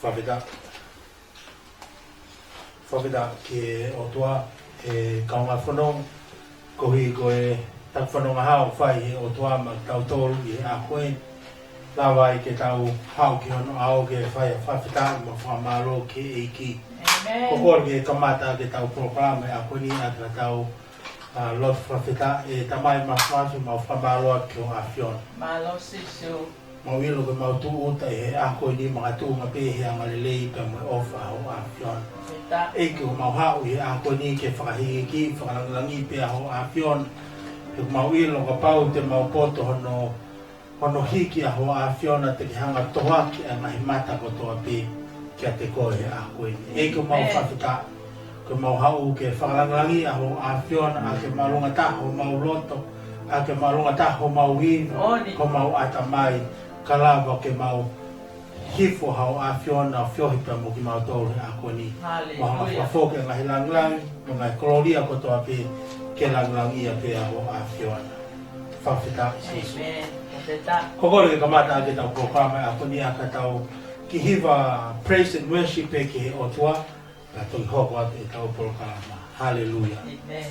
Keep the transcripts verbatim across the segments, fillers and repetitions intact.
Fakafetaʻi. Fakafetaʻi ki he ʻOtua, ʻe kaungā fononga, koeʻuhi ko e taku fononga hao fai he ʻOtua maʻa kitautolu ʻi he ʻaho ko eni. Lava ai ke tau haʻu ki hono ʻao ke fai ʻa e fakafetaʻi mo e fakamālō ki he ʻEiki. ʻĒmeni. Ko e kole ke kamata ʻaki ʻetau polokalama he ʻaho ko eni ʻaki ʻetau, ʻa, lotu fakafetaʻi. ʻE Tamai Māfimafi, mau fakamālō atu ki hoʻo ʻAfiona. Mālō Sīsū. Mau ʻilo ke mau tūʻuta ʻi he ʻaho ko eni makatuʻunga pē he angalelei pea mo e ʻofa ʻa hoʻo ʻAfiona. Fakafetaʻi. ʻEiki, ʻoku mau haʻu ʻi he ʻaho ko eni ke fakahīkihiki, fakalāngilangiʻi pē ʻa hoʻo ʻAfiona. He ʻoku mau ʻilo kapau te mau poto hono, hono hiki ʻa hoʻo ʻAfiona, te ke hanga ʻo tohoaki ʻa e ngaahi mata kotoa pē kiate koe he ʻaho ko eni. ʻEiki, ʻoku mau, ʻĒmeni, fakafetaʻi. Ko ʻemau haʻu ke fakalāngilangiʻi ʻa hoʻo ʻAfiona, ʻa ke māʻolunga taha homau loto, ʻa ke māʻolunga taha homau ivi, Oni. homau ʻatamai, ka lava ke mau hifo ʻa hoʻo ʻAfiona ʻo feohi pea mo kimautolu he ʻaho ko eni. Haleluia. Mo hanga fakafoki ʻa e ngaahi lāngilangi, mo e ngaahi kolōlia kotoa pē, ke lāngilangiʻia pē ʻa hoʻo ʻAfiona. Fakafetaʻi Sīsū. ʻĒmeni. Fakafetaʻi. Ko e kole ke kamata ʻaki ʻetau polokalama he ʻaho ko eni ʻaki ʻetau kiʻi hiva praise and worship pē ki he ʻOtua. Ka toki hoko atu ʻetau polokalama. Haleluia. ʻĒmeni.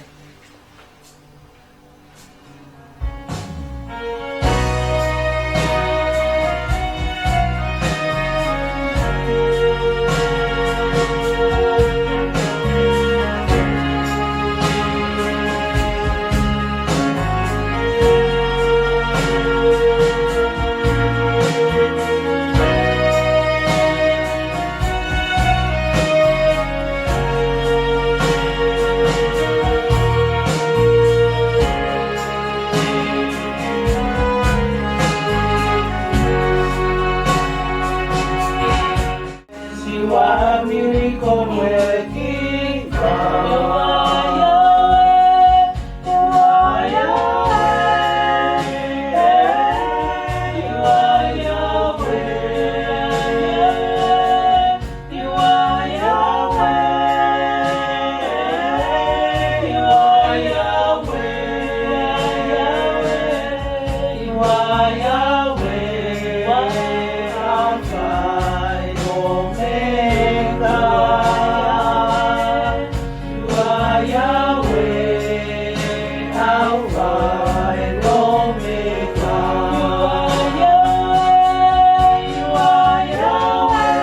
You are a miracle working God. You are Yahweh. You are Yahweh. You are Yahweh. You are Yahweh. You are Yahweh. Alpha and Omega. You are Yahweh, Alpha and Omega. You are Yahweh,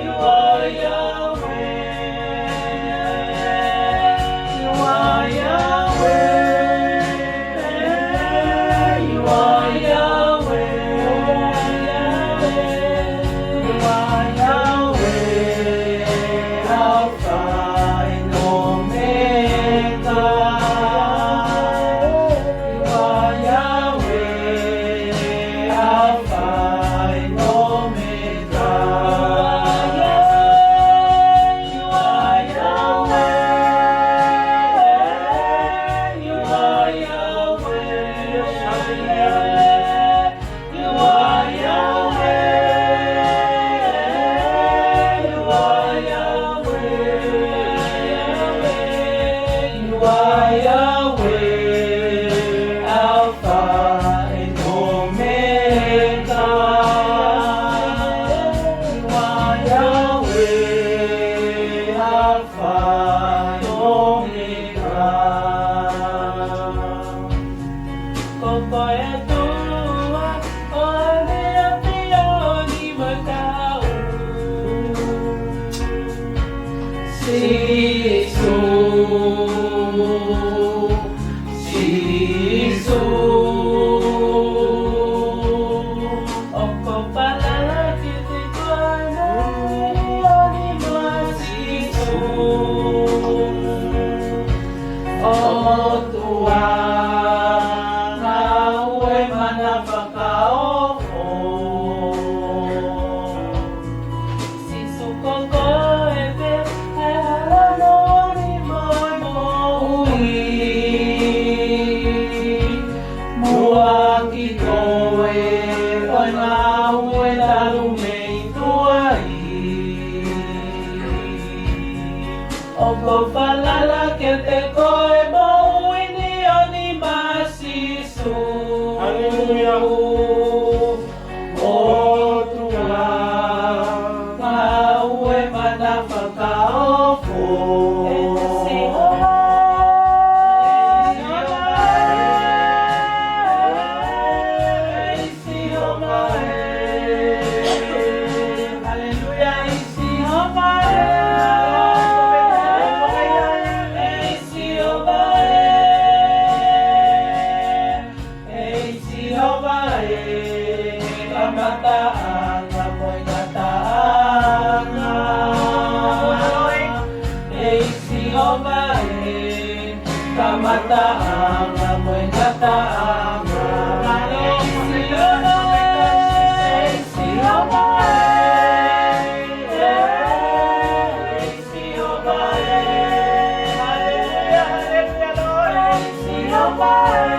you are Yahweh, you are Yahweh. You are Yahweh. You are Yahweh. You are Yahweh, Alpha and Omega. You are Yahweh, Alpha and Omega. You are Yahweh. You are Yahweh. You are Yahweh. You are Yahweh. You are Yahweh. Alpha and Omega. You are Yahweh. Alpha and Omega. Ko koe ʻOtua, ʻo e meʻa pio ni mo e kau. Sīsū, Sīsū. ʻOku ou falala kiate koe, ʻo ni mo Sīsū. ʻOtua, ngāue mana fakaofo. Sīsū ko koe pē, ʻa e hala, moʻoni mo e moʻui. Muʻa ki koe, ʻo e ngāue talu mei tuai. ʻOku ou falala kiate koe, moʻui ni ʻo ni mo Sīsū. Haleluia. ʻOtua. Sihova ē, kamataʻanga mo e ngataʻanga. Mālō, Sihova ē, Sihova ē, ē, Sihova ē. Haleluia, haleluia, Lord. Ē, Sihova ē,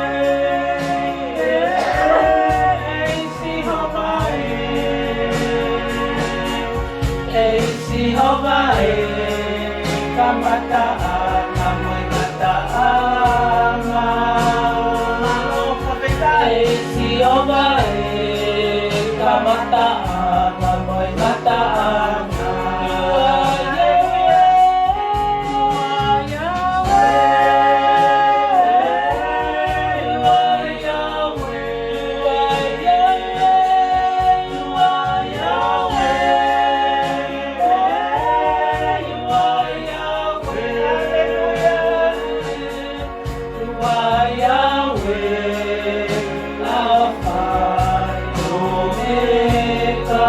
ē, ē, Sihova ē. ʻEi Sihova ē, kamataʻanga mo e ngataʻanga. Mālō, Pāfeta. ʻEi Sihova ē, kamataʻanga mo e ngataʻanga. You are Yahweh, you are Yahweh, you are Yahweh. You are Yahweh, you are Yahweh, you are Yahweh. You are Yahweh, Alpha and Omega.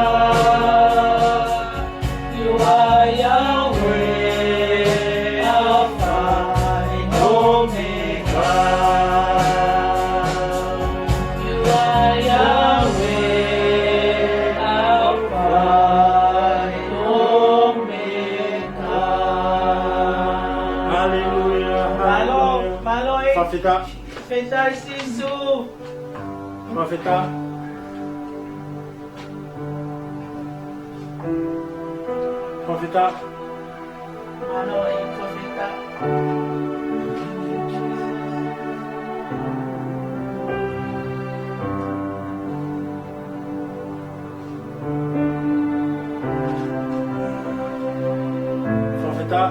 You are Yahweh, Alpha and Omega. You are Yahweh, Alpha and Omega. Haleluia, haleluia. Mālō, mālō ē. Pāfeta. Pāfeta ē Sīsū. Pāfeta. Pāfeta. Mālō ē, Pāfeta. Pāfeta.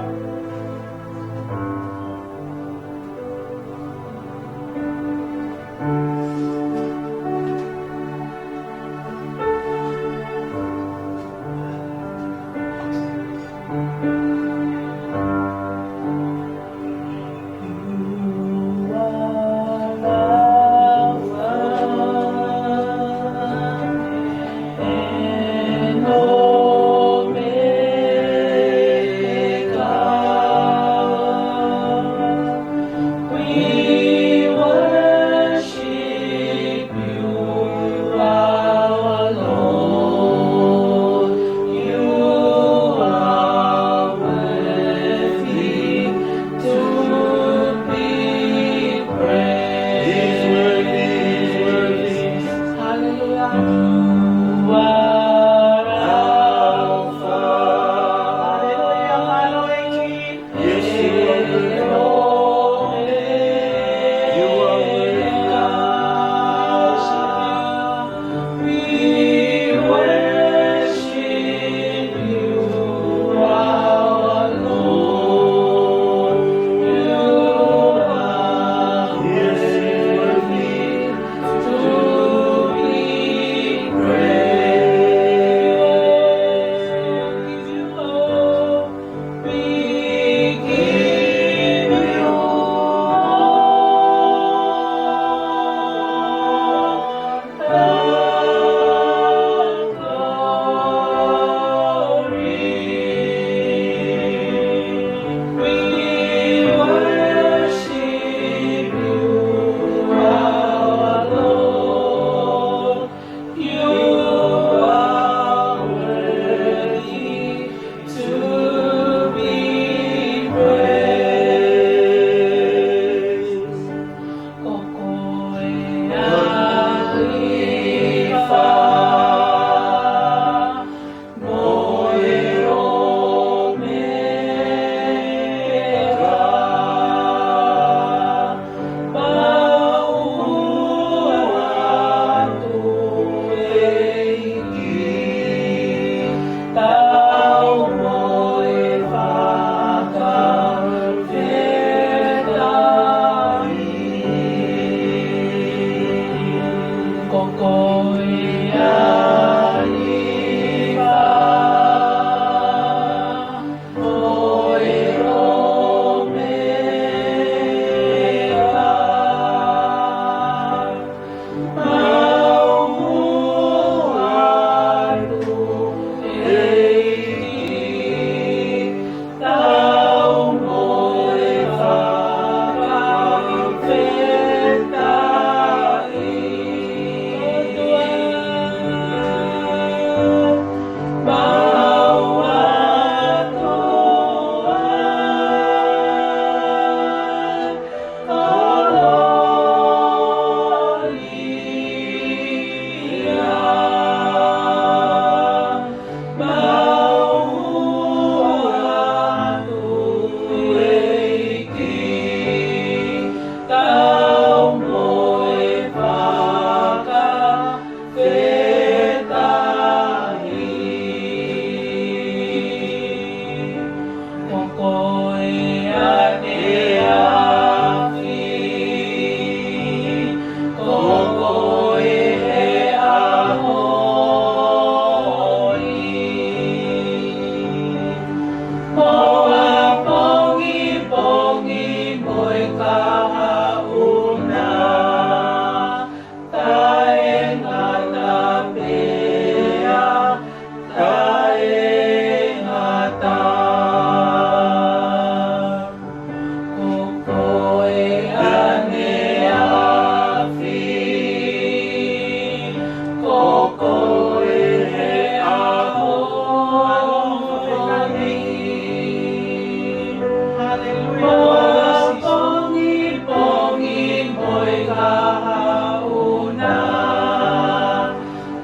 Pongipongi mo e kahaʻu na,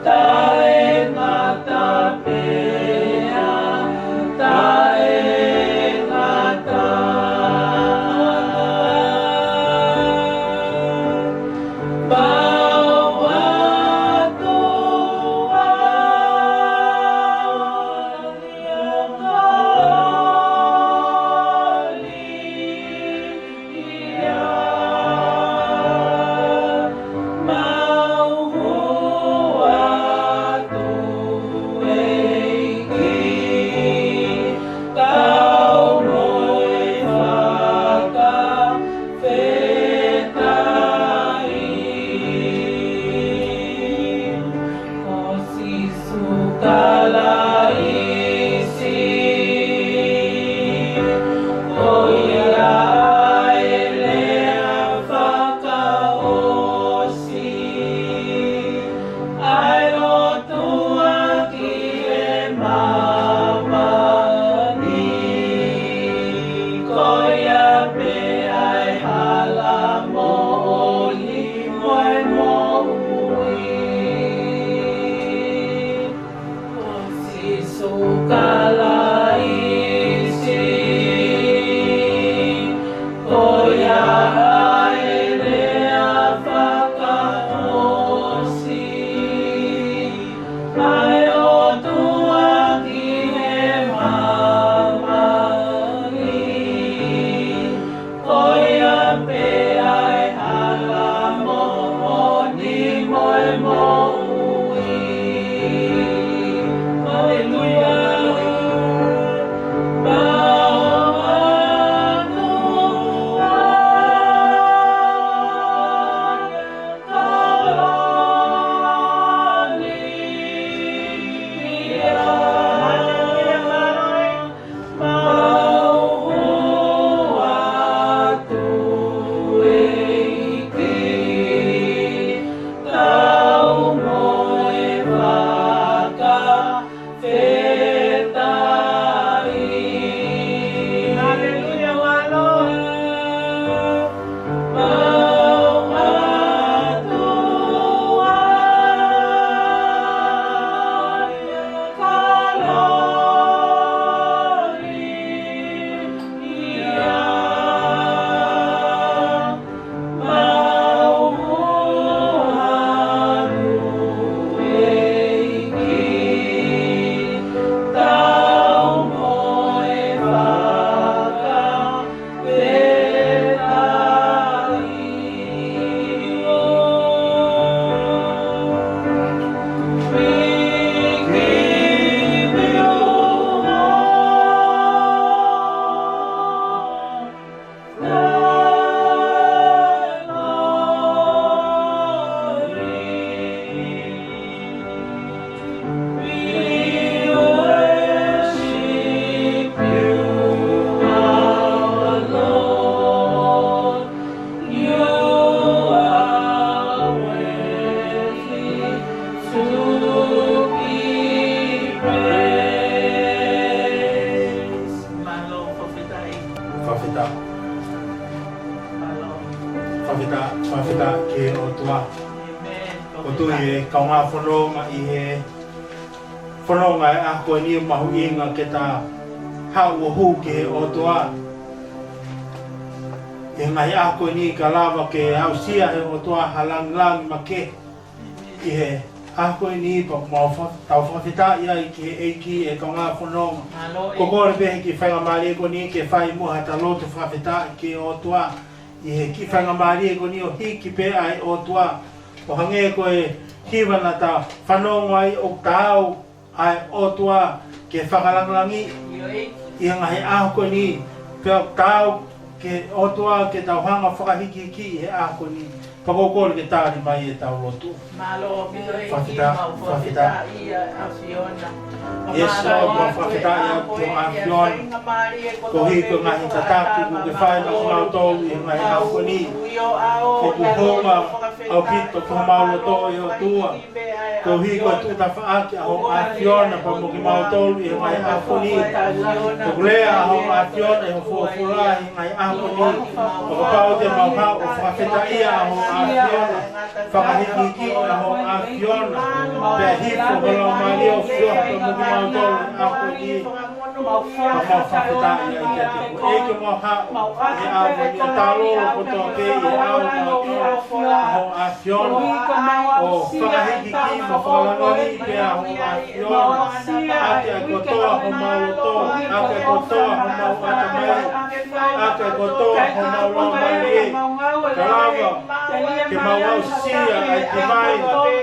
taʻengata pea taʻengata. Mau ʻatu ʻa Sīsū Kalaisi, ko ia ʻa e lea fakaʻosi ʻa e ʻOtua ki he māmani. Ko ia pē ʻa e hala, moʻoni mo e moʻui. Ko Sīsū Kalaisi, ko ia ʻa e lea fakaʻosi ʻa e ʻOtua ki he māmani. Ko ia pē ʻa e hala, moʻoni mo e moʻui. Haleluia. Mau ʻatu ʻa e Mau ʻatu ʻEiki, tau mo e fakafetaʻi. Haleluia, mālō. Mau ʻatu ʻa e We worship you, our Lord. You are worthy to be praised. Mālō, fakafetaʻi. Fakafetaʻi. Mālō. Fakafetaʻi, fakafetaʻi ki he ʻOtua. ʻĒmeni. ʻOku ou tui ʻe kaungā fononga ʻi he fononga ʻo e ʻaho ko eni ʻoku mahuʻinga ke ta haʻu ʻo hū ki he ʻOtua ʻi he ngaahi ʻaho ko eni ka lava ke aʻusia ʻe he ʻOtua ha lāngilangi makehe ʻi he ʻaho ko eni pea ʻoku mau fa-, tau fakafetaʻi ai ki he ʻEiki ʻe kaungā fononga. Mālō ʻEiki. Ko e kole pē he kiʻi faingamālie ko eni ke fai muʻa haʻata lotu fakafetaʻi ki he ʻOtua ʻi he kiʻi faingamālie ko eni ʻo hiki pē ʻa e ʻOtua. ʻO hangē ko e hiva naʻa ta fanongo ai ʻoku taau ʻa e ʻOtua ke fakalāngilangiʻi ʻi he ngaahi ʻaho ko eni. Pea ʻoku taau ke ʻOtua ke tau hanga ʻo fakahīkihikiʻi he ʻaho ko eni. Pea ʻoku ou kole ke tali mai ʻetau lotu. Mālō ʻaupito ʻEiki. Fakafetaʻi, mau fakafetaʻi. Fakafetaʻi ʻa e ʻAfiona. Yes, Lord, mau fakafetaʻi ʻa e ʻAfiona. Koeʻuhi ko e ngaahi tataki kuo ke fai maʻa kimautolu ʻi he ngaahi ʻaho ko eni. ʻOku hounga ʻaupito ki homau loto ʻe ʻOtua. Koeʻuhi ko e tuʻu tafaʻaki ʻa Hoʻo ʻAfiona pea mo kimautolu ʻi he ngaahi ʻaho ni. Ko e lea ʻa Hoʻo ʻAfiona ʻi hoʻo folofola ʻi he ngaahi ʻaho ni. ʻO kapau te mau haʻu ʻo fakafetaʻia ʻa Hoʻo ʻAfiona, fakahikihiki ʻa Hoʻo ʻAfiona, pea hifo ho Laumālie ʻo fiohi pea mo kimautolu ʻi he ʻaho ni. Ka mau fakafetaʻi ai kiate koe. ʻEiki, mau haʻu ʻi he ʻaho ni ʻo tālolo kotoa pē ʻi he ʻao ʻo Hoʻo ʻAfiona, ʻo fakahikihiki mo fakalāngilangi pē ʻa Hoʻo ʻAfiona ʻaki ʻa e kotoa homau loto, ʻaki ʻa e kotoa homau ʻatamai, ʻaki ʻa e kotoa homau laumālie. Ka lava ke mau aʻusia ʻa e divine, ʻa e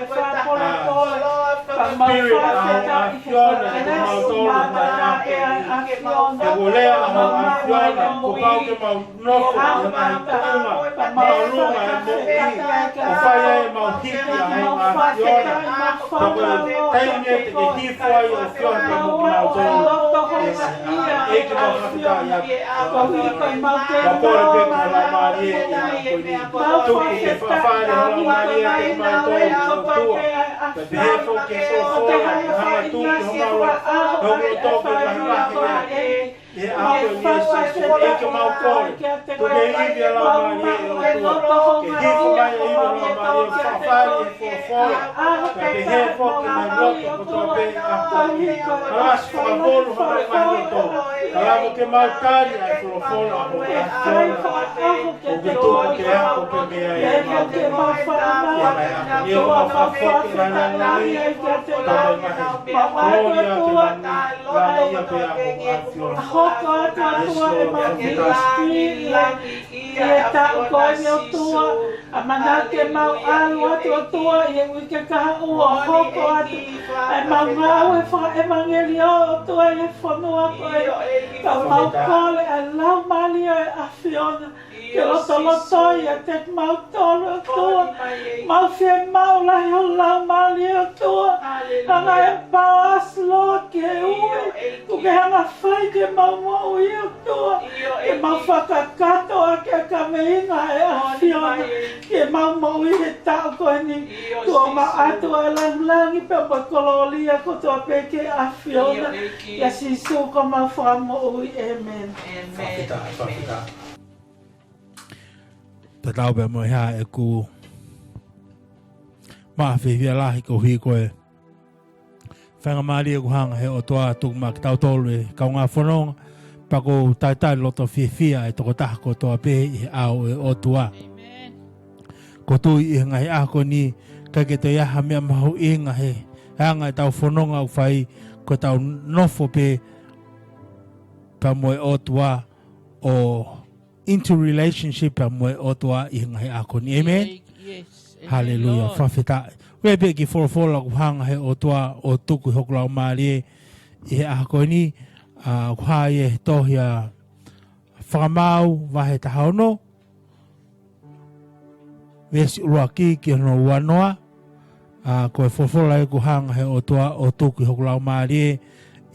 spirit ʻa Hoʻo ʻAfiona ʻi heʻemau tō mai ʻa e ʻaho ni. He ko e lea ʻa Hoʻo ʻAfiona, kuo pau ke mau nofo ʻi he ngaahi tuʻunga māʻolunga ʻo e moʻui, ʻo fai ai ʻemau hiki ʻa Hoʻo ʻAfiona. Ka ko e taimi ē te ke hifo ai ʻo fiohi pea mo kimautolu. ʻEiki, mau fakafetaʻi atu. Mau kole pē ki ho Laumālie ʻi he ʻaho ni. Tuku ke fakafale ho Laumālie kiate kimautolu, ʻOtua. Pea pehē foki ki he folofola, ke hanga ʻo tuku ki homau loto, ke vahevahe ʻi he ʻaho ni, Sīsū. ʻEiki, mau kole, tuku ke ivi ʻa e Laumālie, ʻOtua. Ke hifo mai ʻa e ivi ʻa e Laumālie ʻo fakafale ʻi he folofola. Pea pehē foki ki he ngaahi loto kotoa pē ʻi he ʻaho ni. Kalasi fakavolu homau ngaahi loto. Ka lava ke mau tali ʻa e folofola ʻa Hoʻo ʻAfiona. ʻOku ke tuku ke ako pē meʻa ia maʻa ʻemau fānau. ʻIo, mau fakafoki ʻa e ngaahi langilangi, ʻa e ngaahi kolōlia ke langilangiʻia pē ʻa Hoʻo ʻAfiona. Yes, Lord, fakafetaʻi. ʻI he taʻu ko eni, ʻOtua, ʻamanaki ke mau ʻalu atu, ʻOtua, ʻi he uike kahaʻu ʻo hoko atu ʻa ʻemau ngāue fakaʻevangeliō, ʻOtua, ʻi he fonua ko eni. Ka mau kole ʻa e Laumālie ʻo e ʻAfiona ke lotolotoi ʻiate kimautolu, ʻOtua. Mau fiemaʻu lahi ho Laumālie, ʻOtua. Hanga ʻo empower us, Lord, ke ui ʻoku ke hanga ʻo fai ki heʻemau moʻui, ʻOtua. Ke mau fakakakato ʻaki ʻa e kaveinga ʻa e ʻAfiona ki heʻemau moʻui he taʻu ko eni. Tuku ke ʻoatu ʻa e langilangi pea mo e kolōlia kotoa pē ki he ʻAfiona. ʻIa Sīsū ko homau Fakamoʻui. ʻĒmeni. Fakafetaʻi, fakafetaʻi. Tatau pē mo e hā ʻeku maʻu fiefia lahi koeʻuhi ko e faingamālie kuo hanga he ʻOtua ʻo tuku maʻa kitautolu ʻa e kaungā fononga, pea ʻoku ou talitali loto fiefia ʻa e tokotaha kotoa pē ʻi he ʻao ʻo e ʻOtua. ʻĒmeni. ʻOku ou tui ʻi he ngaahi ʻaho ko eni, ʻikai ke toe ʻi ai ha meʻa mahuʻinga he anga ʻetau fononga ʻoku fai, ko ʻetau nofo pē pea mo e ʻOtua ʻo into relationship pea mo e ʻOtua ʻi he ngaahi ʻaho ko eni. ʻĒmeni? Yes. ʻĒmeni, Haleluia. Lord. Fakafetaʻi. ʻOku ʻi ai pē kiʻi folofola kuo hanga he ʻOtua ʻo tuku ʻi hoku laumālie ʻi he ʻaho ko eni, ʻa, ʻoku hā ia he tohi ʻa Fakamaau vahe taha ono, veesi ʻuluaki ki hono uanoa. ʻA, ko e folofola ia kuo hanga he ʻOtua ʻo tuku ʻi hoku laumālie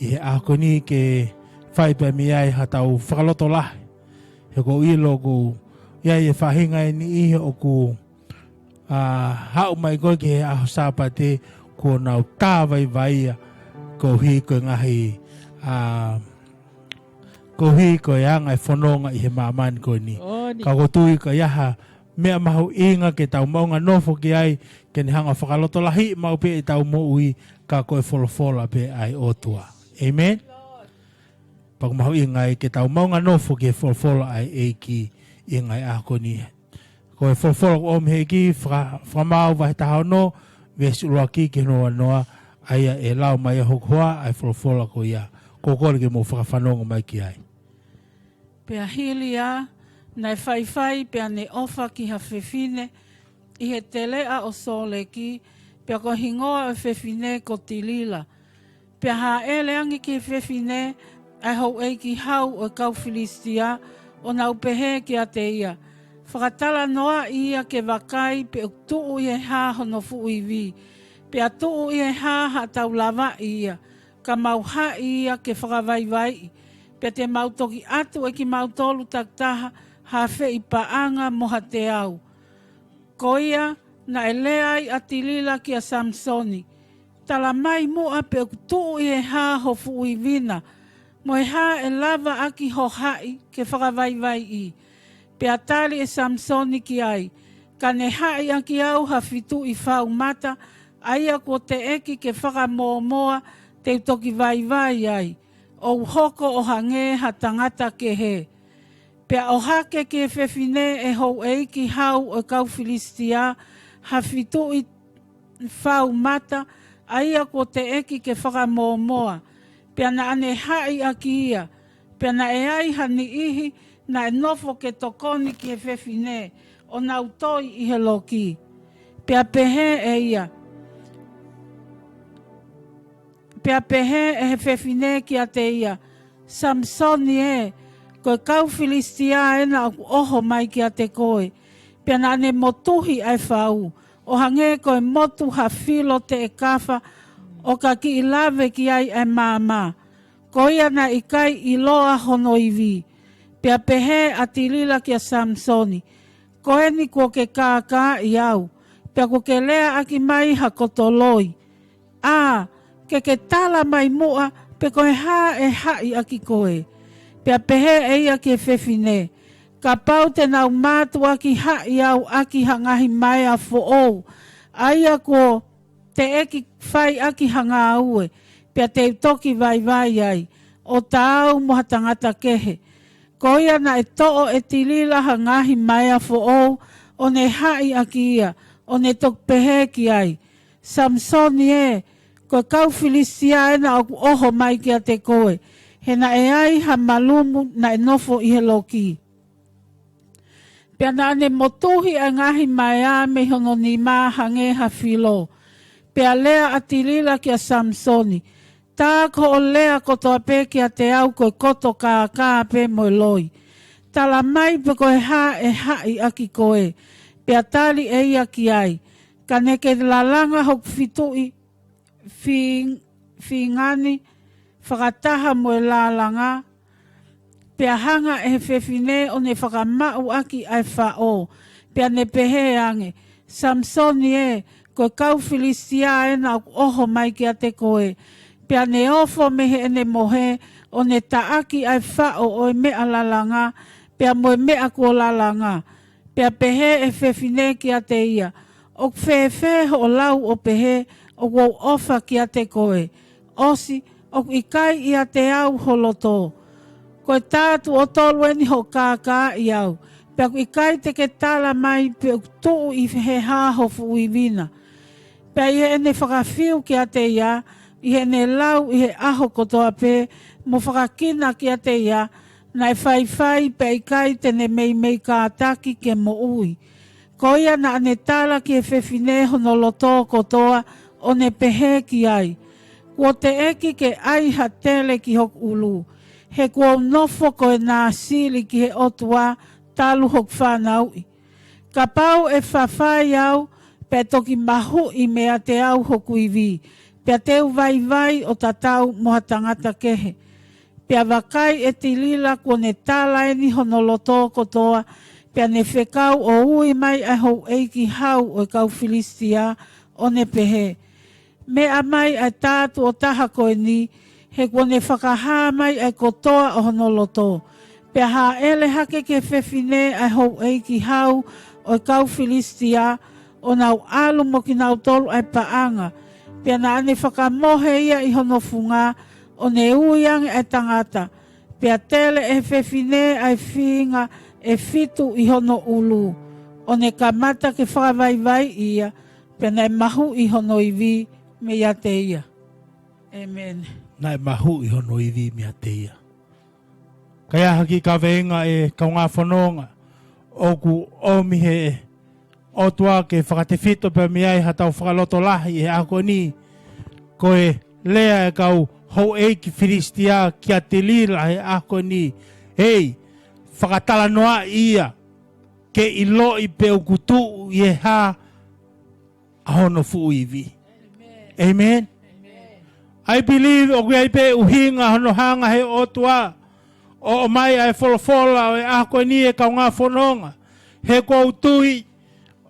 ʻi he ʻaho ko eni ke fai pē mei ai haʻatau fakalotolahi. He ʻoku ou ʻilo ʻoku ʻi ai e faʻahinga ʻe niʻihi ʻoku, ʻa, haʻu mai ko ē ki he ʻaho Sāpate kuo nau tā vaivai ia koeʻuhi ko e ngaahi, ʻa, koeʻuhi ko e anga e fononga ʻi he māmani ko eni. ʻOni. Ka ʻoku ou tui ʻikai ha meʻa mahuʻinga ke tau maʻunga nofo ki ai, ke ne hanga ʻo fakalotolahiʻi maʻu pē ʻetau moʻui, ka ko e folofola pē ʻa e ʻOtua. ʻĒmeni? Pea ʻoku mahuʻinga ai ke tau maʻunga nofo ki he folofola ʻa e ʻEiki ʻi he ngaahi ʻaho ko eni. Ko e folofola kuo ʻomi he ʻEiki, Faka-, Fakamaau vahe taha ono, veesi ʻuluaki ki hono uanoa, ʻa ia ʻe lau mai ʻe hoku hoa ʻa e folofola ko ia. ʻOku ou kole ke mou fakafanongo mai ki ai. Pea hili ia, naʻe faifai pea ne ʻofa ki ha fefine ʻi he teleʻa ʻo Sōleki, pea ko e hingoa ʻo e fefine ko Tilila. Pea hāʻele ange ki he fefine ʻa e houʻeiki hau ʻo e kau Filisitia, ʻo nau pehē kiate ia, Fakatalanoaʻi ia ke vakai pe ʻoku tuʻu ʻi he hā hono fuʻu ivi, pea tuʻu ʻi he hā haʻatau lavaʻi ia, ka mau haʻi ia ke fakavaivaiʻi, pea te mau toki ʻatu ʻe kimautolu takitaha ha afeʻi paʻanga mo ha teau. Ko ia, Naʻe lea ai ʻa Tilila kia Samisoni, Tala mai muʻa pe ʻoku tuʻu ʻi he hā ho fuʻu ivi na, mo e hā ʻe lava ʻaki ho haʻi ke fakavaivaiʻi. Pea tali ʻe Samisoni ki ai, Ka ne haʻi ʻaki au ha fituʻi fau mata, ʻa ia kuo teʻeki ke fakamōmoa, te u toki vaivai ai, ʻo u hoko ʻo hangē ha tangata kehe. Pea ʻohake ki he fefine ʻe he houʻeiki hau ʻo e kau Filisitia ha fituʻi fau mata, ʻa ia kuo teʻeki ke fakamōmoa, pea naʻa ne haʻi ʻaki ia. Pea naʻe ai ha niʻihi naʻe nofo ke tokoni ki he fefine, ʻo nau toi ʻi he loki. Pea pehē ʻe ia, pea pehē ʻe he fefine kiate ia, Samisoni ē, ko e kau Filisitia ena ʻoku ʻoho mai kiate koe. Pea naʻa ne motuhi ʻa e fau, ʻo hangē ko e motu ha filo teʻekafa, ʻo ka kiʻi lave ki ai ʻa e maama. Ko ia naʻe ʻikai ʻiloa hono ivi. Pea pehē ʻa Tilila kia Samisoni, Ko eni kuo ke kākaaʻi au, pea kuo ke leaʻaki mai ha koto loi. ʻĀ, ke ke tala mai muʻa pe ko e hā ʻe haʻi ʻaki koe. Pea pehē ʻe ia ki he fefine, Kapau te nau mātuʻaki haʻi au ʻaki ha ngaahi maea foʻou, ʻa ia kuo teʻeki fai ʻaki ha ngāue, pea te u toki vaivai ai, ʻo taau mo ha tangata kehe. Ko ia naʻe toʻo ʻe Tilila ha ngaahi maea foʻou, ʻo ne haʻi ʻaki ia, ʻo ne toki pehē ki ai, Samisoni ē, ko e kau Filisitia ena ʻoku ʻoho mai kiate koe. He naʻe ai ha malumu naʻe nofo ʻi he loki. Pea naʻa ne motuhi ʻa e ngaahi maea mei hono nima hangē ha filo. Pea lea ʻa Tilila kia Samisoni, Tā ko hoʻo lea kotoa pē kiate au ko e koto kākā pē mo e loi. Tala mai pe ko e hā ʻe haʻi ʻaki koe. Pea tali ʻe ia ki ai, Ka ne ke lalanga hoku fituʻi fī-, fīnga ni fakataha mo e lalanga. Pea hanga ʻe he fefine ʻo ne fakamaʻu ʻaki ʻa e faʻo. Pea ne pehē ange, Samisoni ē, ko e kau Filisitia ena ʻoku ʻoho mai kiate koe. Pea ne ofo mei heʻene mohe, ʻo ne taʻaki ʻa e faʻo ʻo e meʻa lalanga, pea mo e meʻa kuo lalanga. Pea pehē ʻe he fefine kiate ia, ʻOku fēfē hoʻo lau ʻo pehē, ʻOku ou ʻofa kiate koe? ʻOsi, ʻoku ʻikai ʻiate au ho loto. Ko e tā tuʻo tolu eni hoʻo kākaaʻi au, pea ʻoku ʻikai te ke tala mai pe ʻoku tuʻu ʻi he hā ho fuʻu ivi na. Pea ʻi heʻene fakafiu kiate ia, ʻi heʻene lau ʻi he ʻaho kotoa pē, mo fakakina kiate ia, naʻe faifai pea ʻikai te ne meimei kātaki ke moʻui. Ko ia naʻa ne tala ki he fefine hono loto kotoa, ʻo ne pehē ki ai, Kuo teʻeki ke ʻai ha tele ki hoku ʻulu, he kuo u nofo ko e Nāsili ki he ʻOtua talu hoku fānauʻi. Kapau ʻe fafai au, pea toki mahuʻi meiate au hoku ivi, pea te u vaivai ʻo tatau mo ha tangata kehe. Pea vakai ʻe Tilila kuo ne tala eni hono loto kotoa, pea ne fekau ʻo ui mai ʻa e houʻeiki hau ʻo e kau Filisitia, ʻo ne pehē, Meʻa mai ʻa e tā tuʻo taha ko eni, he kuo ne fakahā mai ʻa e kotoa ʻo hono loto. Pea hāʻele hake ki he fefine ʻa e houʻeiki hau ʻo e kau Filisitia, ʻo nau ʻalu mo kinautolu ʻa e paʻanga. Pea naʻa ne fakamohe ia ʻi hono funga, ʻo ne ui ange ʻa e tangata. Pea tele ʻe he fefine ʻa e fīnga ʻe fitu ʻi hono ʻulu, ʻo ne kamata ke fakavaivaiʻi ia, pea naʻe mahuʻi hono ivi meiate ia. ʻĒmeni. Naʻe mahuʻi hono ivi meiate ia. Ka ʻi ai ha kiʻi kaveinga ʻe kaungā fononga, ʻoku ʻomi he ʻOtua ke fakatefito pea mei ai haʻatau fakalotolahi he ʻaho ko eni. Ko e lea ʻa e kau houʻeiki Filisitia kia Tilila he ʻaho ko eni. Hei, fakatalanoaʻi ia, ke ʻiloʻi pe ʻoku tuʻu ʻi he hā ʻa hono fuʻu ivi. ʻĒmeni. I believe ʻoku ʻi ai pē ʻuhinga hono hanga he ʻOtua ʻo ʻomai ʻa e folofola ʻo e ʻaho ko eni ʻe kaungā fononga. He ʻoku ou tui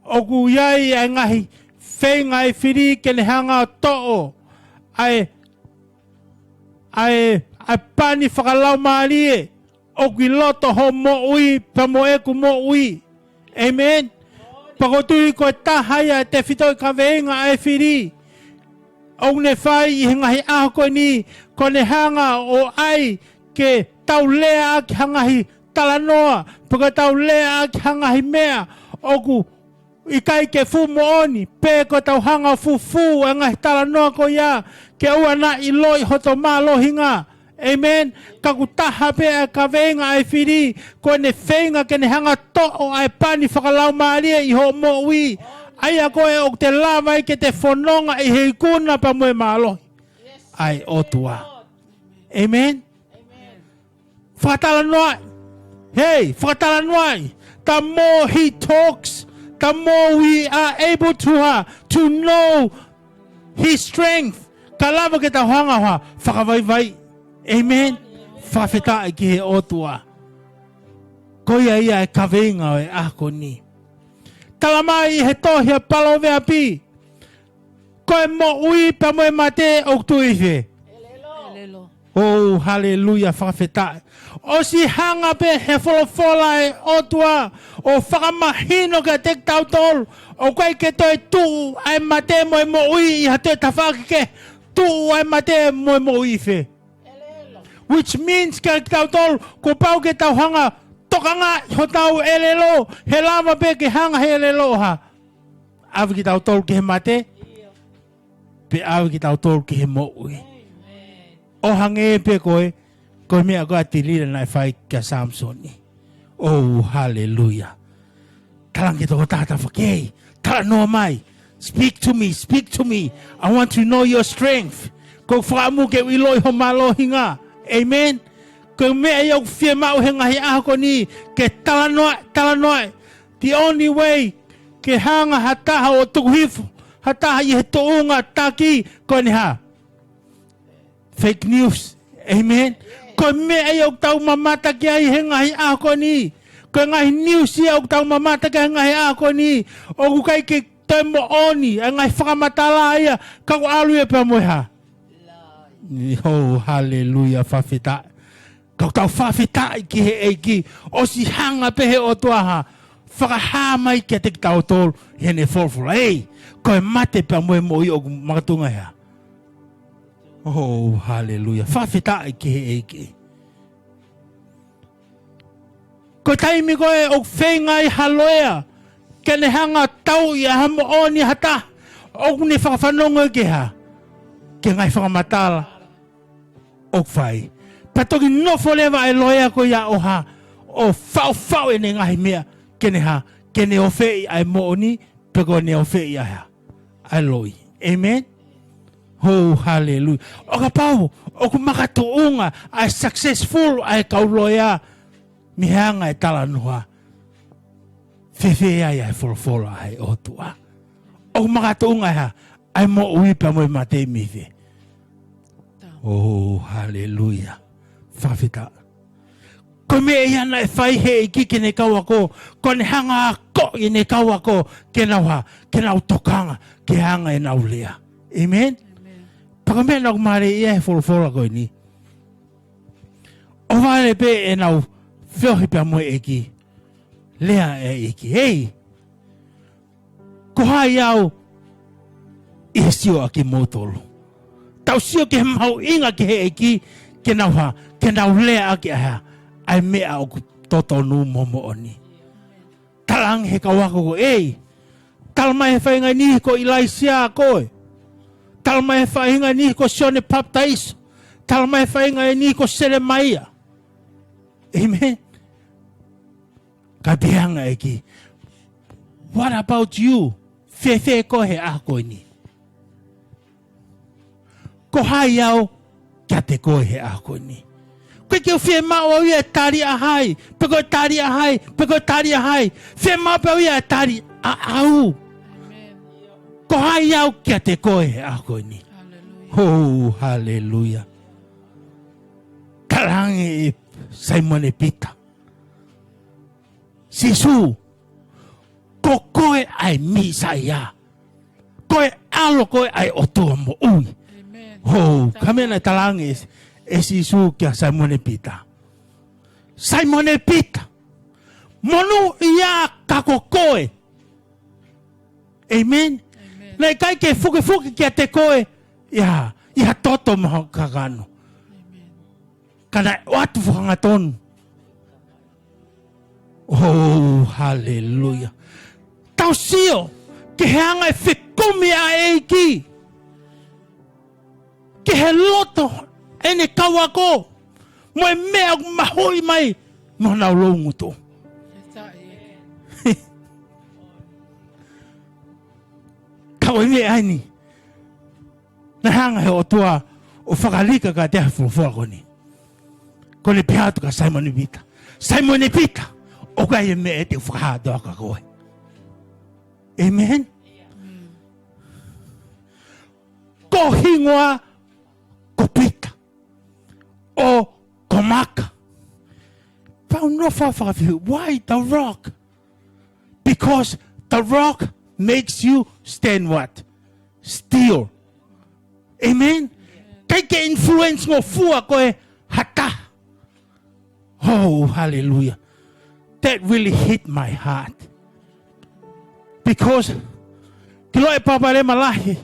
ʻOku ʻi ai ʻa e ngaahi feinga ʻa e fili ke ne hanga ʻo toʻo ʻa e, ʻa e, ʻa e pani fakalaumālie ʻoku ʻi loto hoʻo moʻui pea mo ʻeku moʻui. ʻĒmeni. Pea ʻoku ou tui ko e taha ia ʻa e tefitoʻi kaveinga ʻa e fili ʻoku ne fai ʻi he ngaahi ʻaho ko eni, ko ʻene hanga ʻo ʻai ke tau lea ʻaki ha ngaahi talanoa, pe ko e tau lea ʻaki ha ngaahi meʻa ʻoku ʻikai ke fuʻu moʻoni, pe ko e tau hanga ʻo fufū ʻa e ngaahi talanoa ko ia ke ʻoua naʻa ʻiloʻi hoto mālohinga. ʻĒmeni. Ka ʻoku taha pē ʻa e kaveinga ʻa e fili, ko ʻene feinga ke ne hanga ʻo toʻo ʻa e pani fakalaumālie ʻi hoʻo moʻui. ʻA ia ko ē ʻoku te lava ai ke te fononga ʻi he ikuna pea mo e mālohi ʻa e ʻOtua. ʻĒmeni. Fakatalanoaʻi. Hey, fakatalanoaʻi. The more he talks, the more we are able to, uh, to know his strength. Ka lava ke tau hanga ʻo fakavaivai. ʻĒmeni. Fakafetaʻi ki he ʻOtua. Ko ia ia e kaveinga ʻo e ʻaho ko eni. Tala mai ʻi he tohi ʻa Paloveapi, ko e moʻui pea mo e mate ʻoku tuʻu ʻi fē? ʻElelo. Oh, haleluia, fakafetaʻi. ʻOsi hanga pē he folofola ʻa e ʻOtua ʻo fakamahino kiate kitautolu ʻoku ʻikai ke toe tuʻu ʻa e mate mo e moʻui ʻi ha toe tafaʻaki kehe. Tuʻu ʻa e mate mo e moʻui ʻi fē? Which means kiate kitautolu, kuo pau ke tau hanga ʻo tokangaʻi hotau ʻelelo, he lava pē ke hanga he ʻelelo ʻo hā? ʻAve kitautolu ki he mate, pe ʻave kitautolu ki he moʻui. ʻO hangē pē ko e, ko e meʻa ko ē ʻa Tilila naʻe fai kia Samisoni. Oh, haleluia. Talaange ki he tokotaha tafaʻaki, talanoa mai. Speak to me, speak to me. I want to know your strength. ʻOku ou fakaʻamu ke u ʻiloʻi ho mālohinga. ʻĒmeni. Ko e meʻa ia ʻoku fiemaʻu he ngaahi ʻaho ko eni, ke talanoa, talanoa. The only way ke hanga ha taha ʻo tuku hifo ha taha ʻi he tuʻunga taki, ko ʻene hā? Fake news. ʻĒmeni. Ko e meʻa ia ʻoku tau mamata ki ai he ngaahi ʻaho ko eni. Ko e ngaahi news ia ʻoku tau mamata ki ai he ngaahi ʻaho ko eni. ʻOku ʻikai ke toe moʻoni ʻa e ngaahi fakamatala ia, ka ʻoku ʻalu ia pea mo e hā? Oh, haleluia, fakafetaʻi. Ka ʻoku tau fakafetaʻi ki he ʻEiki, ʻosi hanga pē he ʻOtua ʻo fakahā mai kiate kitautolu heʻene folofola. Ei, ko e mate pea mo e moʻui ʻoku makatuʻunga he hā? Oh, haleluia. Fakafetaʻi ki he ʻEiki. Ko e taimi ko ē ʻoku feinga ai ha loea ke ne hanga ʻo tauʻi ʻa ha moʻoni ha taha, ʻoku ne fakafanongo ki he hā? Ki he ngaahi fakamatala ʻoku fai. Pea toki nofo leva ʻa e loea ko ia ʻo hā? ʻO faʻufaʻu ʻene ngaahi meʻa ke ne hā? Ke ne ofeʻi ʻa e moʻoni, pe ko ʻene ofeʻi ʻa e hā? ʻA e loi. ʻĒmeni. Oh, haleluia. ʻO kapau ʻoku makatuʻunga ʻa e successful ʻa e kau loea mei he anga e talanoa, fēfē ai ʻa e folofola ʻa e ʻOtua? ʻOku makatuʻunga ʻa e hā? ʻA e moʻui pea mo e mate mei fē? Oh, haleluia. Fakafetaʻi. Ko e meʻa ia naʻe fai he ʻEiki ki heʻene kau ako, ko ʻene hanga ʻo akoʻi ʻene kau ako ke nau hā? Ke nau tokanga ki he anga ʻenau lea. ʻĒmeni? ʻĒmeni. Pea ko e meʻa naʻa ku mālieʻia he folofola ko eni. ʻOhovale pē ʻenau feohi pea mo e ʻEiki. Lea ʻa e ʻEiki. Hei, ko hai au ʻi he sio ʻa kimoutolu? Tau sio ki he mahuʻinga ki he ʻEiki, ke nau hā? Ke nau lea ʻaki ʻa e hā? ʻA e meʻa ʻoku totonu mo moʻoni. Talaange he kau ako ko ē, ei, tala mai he faʻahinga niʻihi ko ʻIlaisiā koe. Tala mai he faʻahinga niʻihi ko Sione Papitaiso. Tala mai he faʻahinga niʻihi ko Selemaia. ʻĒmeni. Ka pehē ange ʻEiki, what about you? Fēfē koe he ʻaho ko eni? Ko hai au kiate koe he ʻaho ko eni? ʻOku ʻikai ke u fiemaʻu au ia ʻe tali ʻa hai, pe ko e tali ʻa hai, pe ko e tali ʻa hai. Fiemaʻu pē au ia ʻe tali ʻaʻau. ʻĒmeni. Ko hai au kiate koe he ʻaho ko eni? Haleluia. Oh, haleluia. Talaange ʻe Saimone Pita, Sīsū, ko koe ʻa ʻa e Mīsaia. Ko e ʻAlo ko ē ʻa e ʻOtua moʻui. Hou, ka ko e meʻa naʻe talaange ʻe, ʻe Sīsū kia Saimone Pita. Saimone Pita, monūʻia ka ko koe. ʻĒmeni. Naʻe ʻikai ke fukefuke kiate koe ʻi ha, ʻi ha toto mo ha kakano. Ka naʻe ʻoatu fakahangatonu. Oh, haleluia. Tau sio ki he anga e fekumi ʻa e ʻEiki ki he loto ʻene kau ako mo e meʻa ʻoku mahuʻi mai mo honau loungutu. Ka ko e meʻa eni naʻe hanga he ʻOtua ʻo fakalika kiate ia he folofola ko eni. Ko ʻene pehē atu kia Saimone Pita, Saimone Pita, ʻoku ʻi ai e meʻa te u fakahā atu kia koe. ʻĒmeni. Ko ho hingoa ko Pita, ʻo ko Maka. Pau nofo fakafehuʻi, why the rock? Because the rock makes you stand what? Still. ʻĒmeni. ʻIkai ke influence ngofua koe ha taha. Oh, hallelujah. That really hit my heart. Because ke ʻilo e palopalema lahi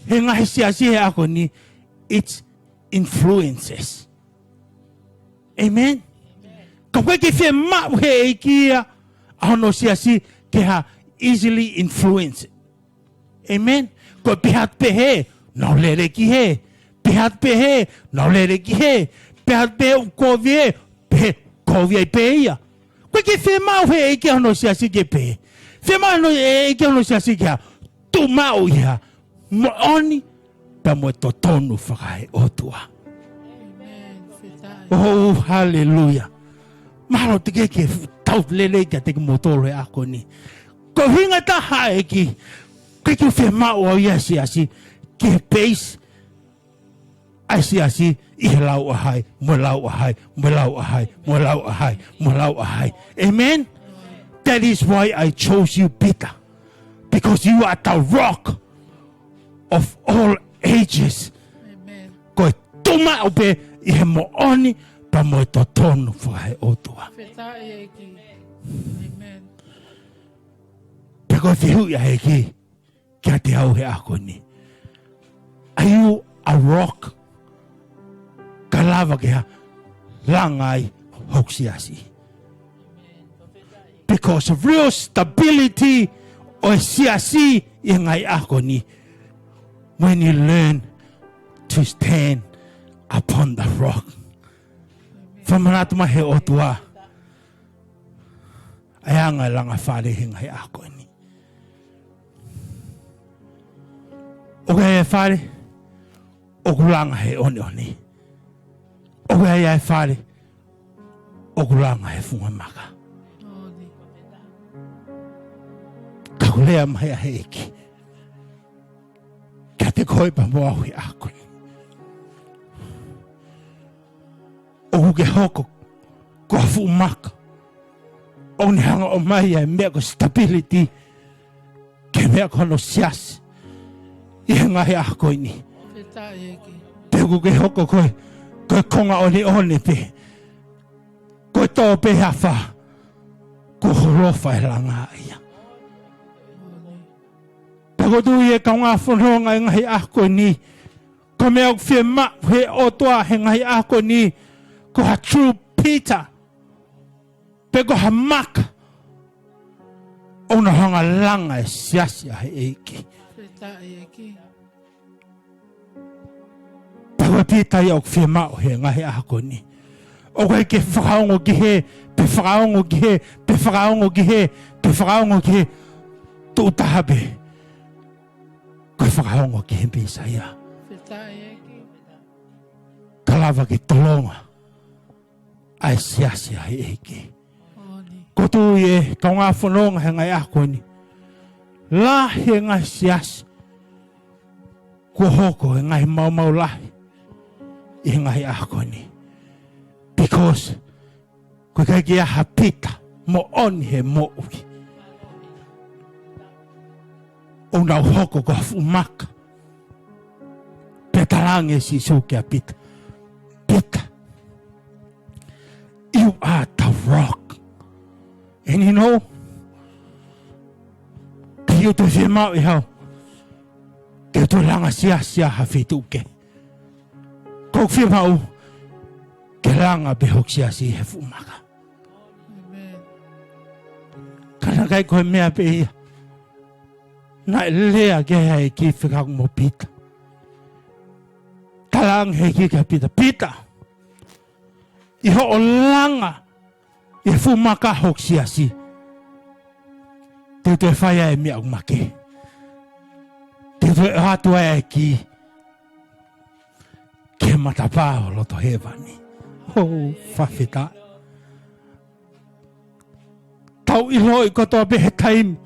he ngaahi siasi he ʻaho ni, it's influences. ʻĒmeni. Ka ʻoku ʻikai ke fiemaʻu he ʻEiki ia ʻa hono siasi ke ha easily influenced. ʻĒmeni. Ko e pehē atu pē hē, nau lele ki hē. Pehē atu pē hē, nau lele ki hē. Pehē atu pē ʻoku kovi ē, pehē, kovi ai pē ia. ʻOku ʻikai ke fiemaʻu he ʻEiki ʻa hono siasi ke pehē. Fiemaʻu hono ʻEiki ʻa hono siasi ke ha tuʻu maʻu ʻi ha moʻoni pea mo e totonu fakaeʻotua. Oh, haleluia. Mahalo te ke ke tau lelei kiate kimoutolu he ʻaho ni. Ko e ʻuhinga taha ʻEiki, ʻikai ke fiemaʻu ʻe ia siasi ke base ʻa e siasi ʻi he lau ʻa hai, mo e lau ʻa hai, mo e lau ʻa hai, mo e lau ʻa hai, mo e lau ʻa hai. ʻĒmeni? That is why I chose you, Peter. Because you are the rock of all ages. Ko e tuʻu maʻu pē ʻi he moʻoni pea mo e totonu fakaeʻotua. Pea ko e fehuʻi ʻa e ʻEiki kiate au he ʻaho ni. Are you a rock? Ka lava ke ha langa ai hoku siasi. Because real stability ʻo e siasi ʻi he ngaahi ʻaho ni, when you learn to stand upon the rock. Fakamanatu mai he ʻOtua ʻa e anga e langa fale he ngaahi ʻaho ni. ʻOku ʻi ai e fale ʻoku langa he ʻoneʻone. ʻOku ʻi ai e fale ʻoku langa he funga maka. Ka ʻoku lea mai ʻa e ʻEiki kiate koe pea mo au he ʻaho ni. ʻOku ke hoko ko ha fuʻu maka ʻoku ne hanga ʻo ʻomai ʻa e meʻa ko e stability ki he meʻa ko hono siasi ʻi he ngaahi ʻaho ko eni. Pe ʻoku ke hoko ko e, ko e konga ʻoneʻone pē, ko e tō pē he afā, ko ho ʻofa ʻe langa ia. Pea ʻoku ou tui ʻe kaungā fononga he ngaahi ʻaho ko eni, ko e meʻa ʻoku fiemaʻu he ʻOtua he ngaahi ʻaho ko eni, ko ha true Peter, pe ko ha maka ʻoku ne hanga ʻo langa e siasi ʻa e ʻEiki. Pea ko e Pita ia ʻoku fiemaʻu he ngaahi ʻaho ko eni. ʻOku ʻikai ke fakaongo ki hē, pe fakaongo ki hē, pe fakaongo ki hē, pe fakaongo ki hē, tuʻu taha pē. Ko e fakaongo ki he Mīsaia. Ka lava ke tolonga ʻa e siasi ʻa e ʻEiki. ʻOku ou tui ʻe kaungā fononga he ngaahi ʻaho ko eni, lahi e ngaahi siasi kuo hoko he ngaahi maumau lahi ʻi he ngaahi ʻaho ko eni. Because ʻoku ʻikai ke ʻi ai ha Pita moʻoni he moʻui. ʻo nau hoko ko ha fuʻu maka. Pea talaange ʻe Sīsū kia Pita, Pita, you are the rock. And you know, te u toe fiemaʻu ʻe au ke u toe langa siasi ʻi ha feituʻu kehe. Ko ʻeku fiemaʻu ke langa pē hoku siasi he fuʻu maka. Ka naʻe ʻikai ko e meʻa pē ia naʻe lea ki ai e ʻEiki fekauʻaki mo Pita. Talaange ʻe he ʻEiki kia Pita, Pita, ʻi hoʻo langa ʻi he fuʻu maka hoku siasi, te u toe fai ai e meʻa ʻoku makehe. Te u toe ʻoatu ai e kī ki he matapā ʻo loto hēvani. ʻOu, fakafetaʻi. Tau ʻiloʻi kotoa pē he taimi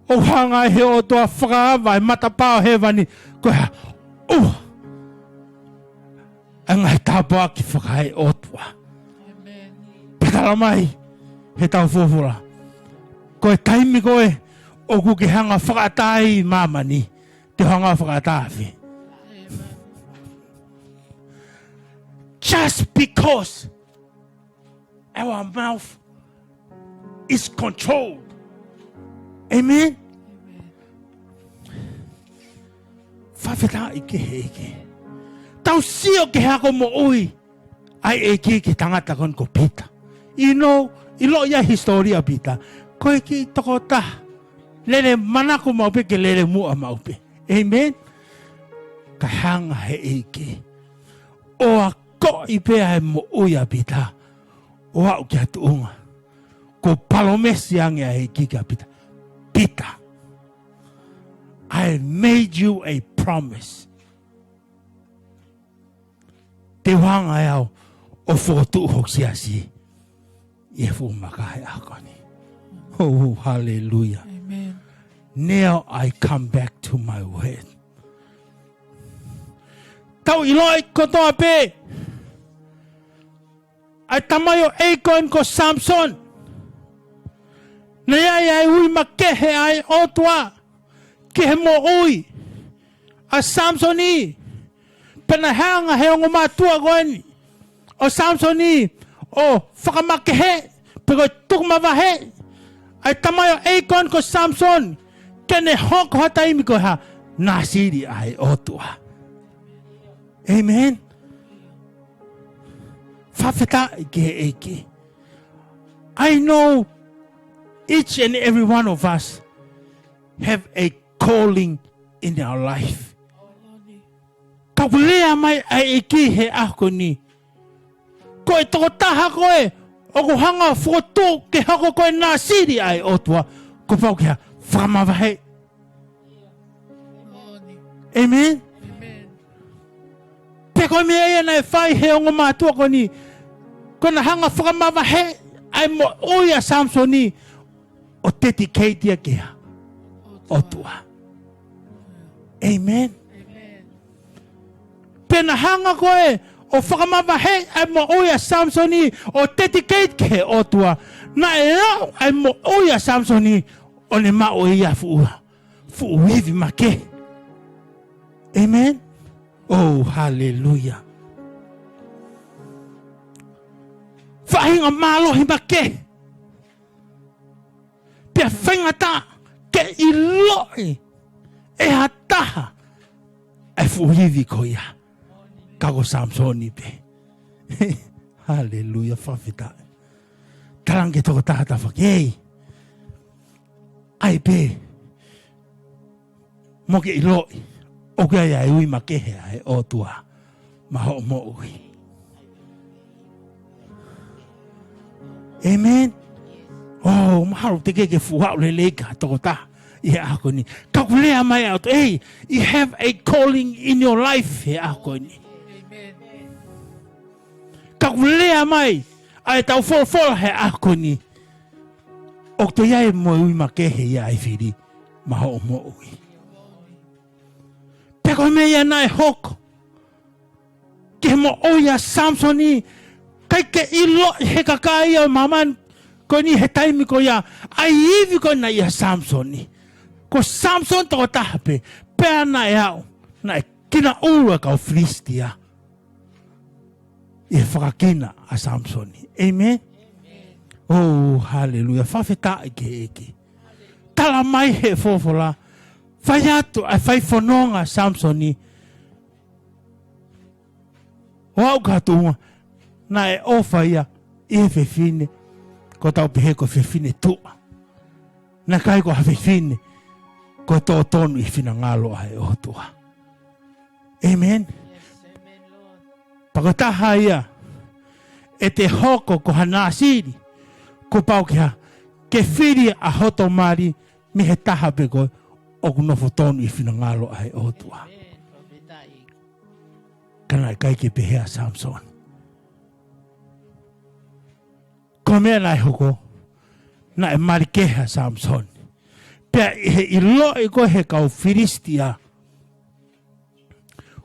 ʻoku hanga ʻe he ʻOtua ʻo fakaava e matapā ʻo hēvani ko e hā? ʻUa ʻa e ngaahi tāpuaki fakaeʻotua. Pea talamai ʻe he tau folofola, ko e taimi ko ē ʻoku ke hanga ʻo fakaʻatā ai māmani, te u hanga ʻo fakaʻatā ʻapi. Just because our mouth is controlled. Amen. Fakafetaʻi ki he ʻEiki. Tau sio ki he ako moʻui ʻa e ʻEiki ki he tangata ko eni ko Pita. You know, ʻiloʻi ʻa e hisitōlia ʻo Pita, ko e kiʻi tokotaha lele manako maʻu pē ke lele muʻa maʻu pē. Amen. Ka hanga ʻe he ʻEiki ʻo akoʻi pē ʻa e moʻui ʻa Pita ʻo aʻu ki ha tuʻunga kuo palōmesi ange ʻa e ʻEiki kia Pita, Pita, I made you a promise. Te u hanga ʻe au ʻo fokotuʻu hoku siasi ʻi he fuʻu maka he ʻaho ko eni. ʻOu, haleluia. Amen. Now I come back to my word. Tau ʻiloʻi kotoa pē ʻa e tamaioʻeiki ko eni ko Samisoni. Naʻe ʻi ai ʻa e ui makehe ʻa e ʻOtua ki he moʻui ʻa Samisoni. Pea naʻe hanga ʻe he ongo mātuʻa ko eni ʻo Samisoni ʻo fakamakehe, pe ko e tuku mavahe ʻa e tamaioʻeiki ko eni ko Samisoni, ke ne hoko ha taimi ko e hā? Nāsili ʻa e ʻOtua. Amen. Fakafetaʻi ki he ʻEiki. I know each and every one of us have a calling in our life. Ka ʻoku lea mai ʻa e ʻEiki he ʻaho ko eni, ko e tokotaha ko ē ʻoku hanga ʻo fokotuʻu ke hoko ko e nāsili ʻa e ʻOtua, kuo pau ke hā? Fakamavahe. Amen. Pea ko e meʻa ia naʻe fai ʻe he ongo mātuʻa ko eni, ko ʻena hanga ʻo fakamavahe ʻa e moʻui ʻa Samisoni ʻo dedicate ia ki he ʻOtua. Amen. Pea naʻe hanga ko ē ʻo fakamavahe ʻa e moʻui ʻa Samisoni ʻo dedicate ki he ʻOtua, naʻe aʻu ʻa e moʻui ʻa Samisoni ʻo ne maʻu ʻe ia fuʻu, fuʻu ivi makehe. Amen. ʻOu, haleluia. Faʻahinga mālohi makehe. Pea faingataʻa ke ʻiloʻi ʻe ha taha ʻa e fuʻu ivi ko ia, ka ko Samisoni pē. Haleluia, fakafetaʻi. Talaange ki he tokotaha tafaʻaki, ʻai pē mo ke ʻiloʻi ʻoku ʻi ai ʻa e ui makehe ʻa e ʻOtua maʻa hoʻo moʻui. Amen. ʻOu, mahalo te ke, ke fuʻu aʻu lelei ki ha tokotaha ʻi he ʻaho ko eni. Ka ʻoku lea mai ʻa e ʻOtua, hey, you have a calling in your life he ʻaho ko eni. Ka ʻoku lea mai ʻa e tau folofola he ʻaho ko eni, ʻoku toe ʻi ai mo e ui makehe ia ʻa e fili maʻa hoʻo moʻui. Pea ko e meʻa ia naʻe hoko ki he moʻui ʻa Samisoni, ʻikai ke ʻiloʻi ʻe he kakai ʻo māmani ko eni he taimi ko ia ʻa e ivi ko ē naʻe ʻia Samisoni. Ko Samisoni tokotaha pē, pea naʻe aʻu, naʻe kinaʻulu ʻa e kau Filisitia ʻi he fakakina ʻa Samisoni. Amen. Oh, haleluia. Fakafetaʻi ki he ʻEiki. Tala mai he folofola, fai atu ʻa e fai fononga ʻa Samisoni, ʻo aʻu ki ha tuʻunga naʻe ʻofa ia ʻi he fefine, ko e tau pehē ko e fefine tuʻa. Naʻe ʻikai ko ha fefine ko e totonu ʻi he finangalo ʻa e ʻOtua. Amen. Yes, amen, Lord. Pea ko e taha ia ʻe te hoko ko ha Nāsili, kuo pau ke ha, ke fili ʻa hoto mali mei he taha pē ko ē ʻoku nofo tonu ʻi he finangalo ʻa e ʻOtua. Amen. Fakafetaʻi. Ka naʻe ʻikai ke pehē ʻa Samisoni. Ko e meʻa naʻe hoko, naʻe mali kehe ʻa Samisoni. Pea ʻi he ʻiloʻi ko ē he kau Filisitia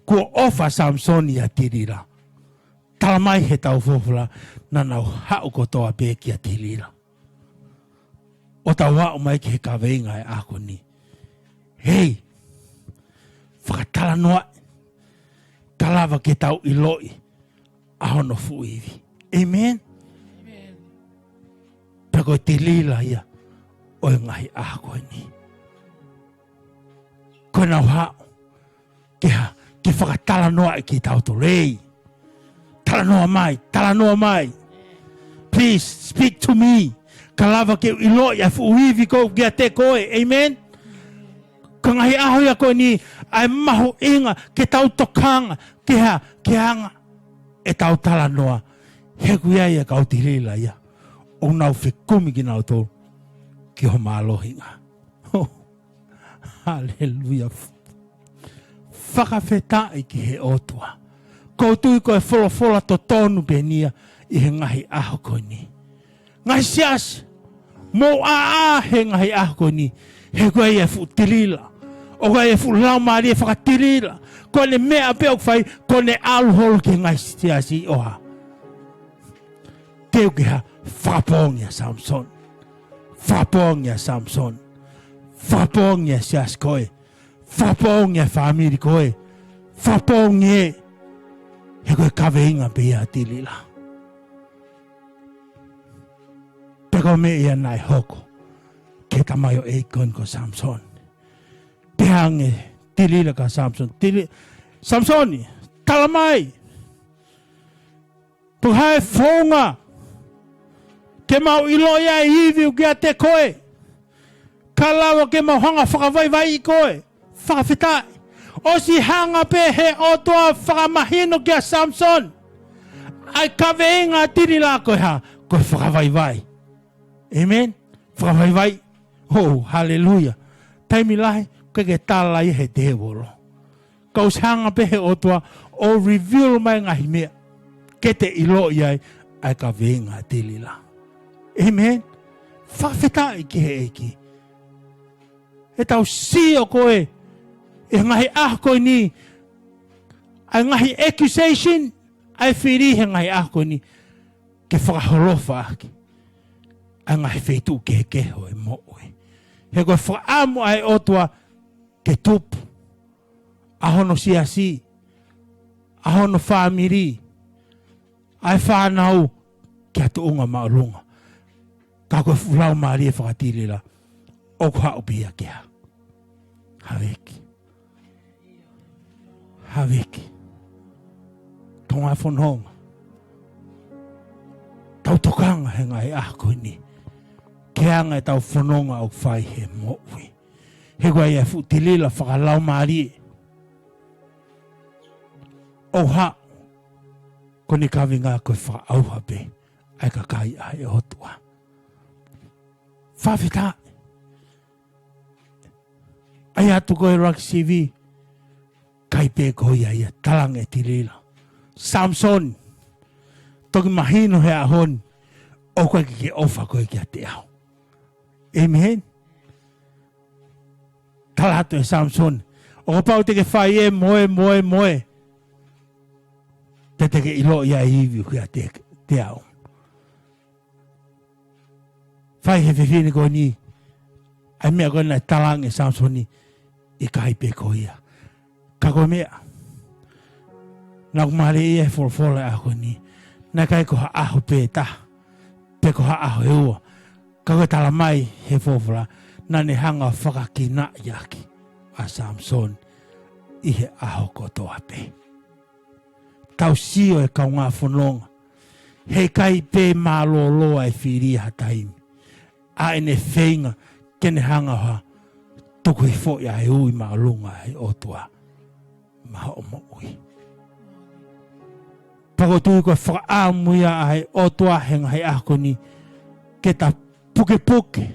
kuo ʻofa ʻa Samisoni ʻia Tilila, tala mai he tau folofola, naʻa nau haʻu kotoa pē kia Tilila ʻo tau aʻu mai ki he kaveinga ʻo e ʻaho ko eni. Hei, fakatalanoaʻi, ka lava ke tau ʻiloʻi ʻa hono fuʻu ivi. Amen. Amen. Pea ko e Tilila ia ʻo e ngaahi ʻaho ko eni. Ko ʻenau haʻu ke ha, ke fakatalanoaʻi kitautolu. Hei, talanoa mai, talanoa mai. Please, speak to me. Ka lava ke u ʻiloʻi ʻa e fuʻu ivi ko ē ʻoku ʻiate koe. Amen. Ko e ngaahi ʻaho ia ko eni, ʻa e mahuʻinga ke tau tokanga, ke ha, ke anga ʻetau talanoa. He ʻoku ʻi ai ʻa e kau Tilila ia ʻoku nau fekumi kinautolu ki ho mālohinga. Haleluia. Fakafetaʻi ki he ʻOtua. ʻOku ou tui ko e folofola totonu pē eni ia ʻi he ngaahi ʻaho ko eni. Ngaahi siasi, mou ʻā he ngaahi ʻaho ko eni, he ʻoku ʻi ai e fuʻu Tilila. ʻOku ʻi ai e fuʻu laumālie fakatilila. Ko ʻene meʻa pē ʻoku fai, ko ʻene ʻalu holo ki he ngaahi siasi ʻo ha, teu ke ha, fakapoongi ʻa Samisoni. Fakapoongi ʻa Samisoni. Fakapoongi ʻa e siasi ko ē. Fakapoongi ʻa e fāmili ko ē. Fakapoongi ē. He ko e kaveinga pē ia ʻa Tilila. Pea ko e meʻa ia naʻe hoko ki he tamaioʻeiki ko eni ko Samisoni. Pehē ange ʻe Tilila kia Samisoni, Tili-, Samisoni, tala mai, pe ko e hā e founga ke mau ʻiloʻi ai e ivi ʻoku ʻiate koe, ka lava ke mau hanga ʻo fakavaivaiʻi koe. Fakafetaʻi. ʻOsi hanga pē he ʻOtua ʻo fakamahino kia Samisoni ʻa e kaveinga ʻa Tilila ko e hā, ko e fakavaivai. Amen. Fakavaivai. Oh, haleluia. Taimi lahi, ʻoku ʻikai ke tala ia he tēvolo. Ka ʻosi hanga pē he ʻOtua ʻo reveal mai e ngaahi meʻa ke te ʻiloʻi ai ʻa e kaveinga ʻa Tilila. Amen. Fakafetaʻi ki he ʻEiki. ʻE tau sio ko ē, ʻi he ngaahi ʻaho ko eni, ʻa e ngaahi accusation, ʻa e fili he ngaahi ʻaho ko eni, ke fakaholofa ʻaki ʻa e ngaahi feituʻu kehekehe ʻo e moʻui. He ko e fakaʻamu ʻa e ʻOtua ke tupu ʻa hono siasi, ʻa hono fāmili, ʻa e fānau ki ha tuʻunga māʻolunga. Ka ko e fuʻu laumālie fakatilila, ʻoku haʻu pē ia ke ha, haveki. Haveki. Tau ngāue fononga. Tau tokanga he ngaahi ʻaho ko eni ki he anga ʻetau fononga ʻoku fai he moʻui. He ʻoku ʻi ai e fuʻu Tilila fakalaumālie ʻoku haʻu, ko ʻene kaveinga ko e fakaʻauha pē ʻa e kakai ʻa e ʻOtua. Fakafetaʻi. ʻAi atu ko e laki sivi, ʻikai pē ko ia ia, talaange ʻe Tilila, Samisoni, toki mahino he ʻaho ni, ʻoku ʻikai ke ke ʻofa koe kiate au. Amen. Tala atu ʻe Samisoni, ʻo kapau te ke fai ē mo ē mo ē mo ē, te te ke ʻiloʻi ʻa e ivi ʻoku ʻiate au. Fai he fefine ko eni ʻA e meʻa ko ē naʻe talaange ʻe Samisoni, ʻikai pē ko ia. Ka ko e meʻa naʻa ku mālieʻia he folofola ʻo e ʻaho ko eni, naʻe ʻikai ko ha ʻaho pē taha, pe ko ha ʻaho ʻe ua. Ka ko e talamai he folofola, naʻa ne hanga ʻo fakakinaʻi ʻaki ʻa Samisoni ʻi he ʻaho kotoa pē. Tau sio e kaungā fononga, heʻikai pē mālōlō ʻa e fili ha taimi ʻa ʻene feinga ke ne hanga ʻo tuku hifo ʻa e ui māʻolunga ʻa e ʻOtua maʻa hoʻo moʻui. Pea ʻoku ou tui ko e fakaʻamu ia ʻa e ʻOtua he ngaahi ʻaho ko eni, ke ta pukepuke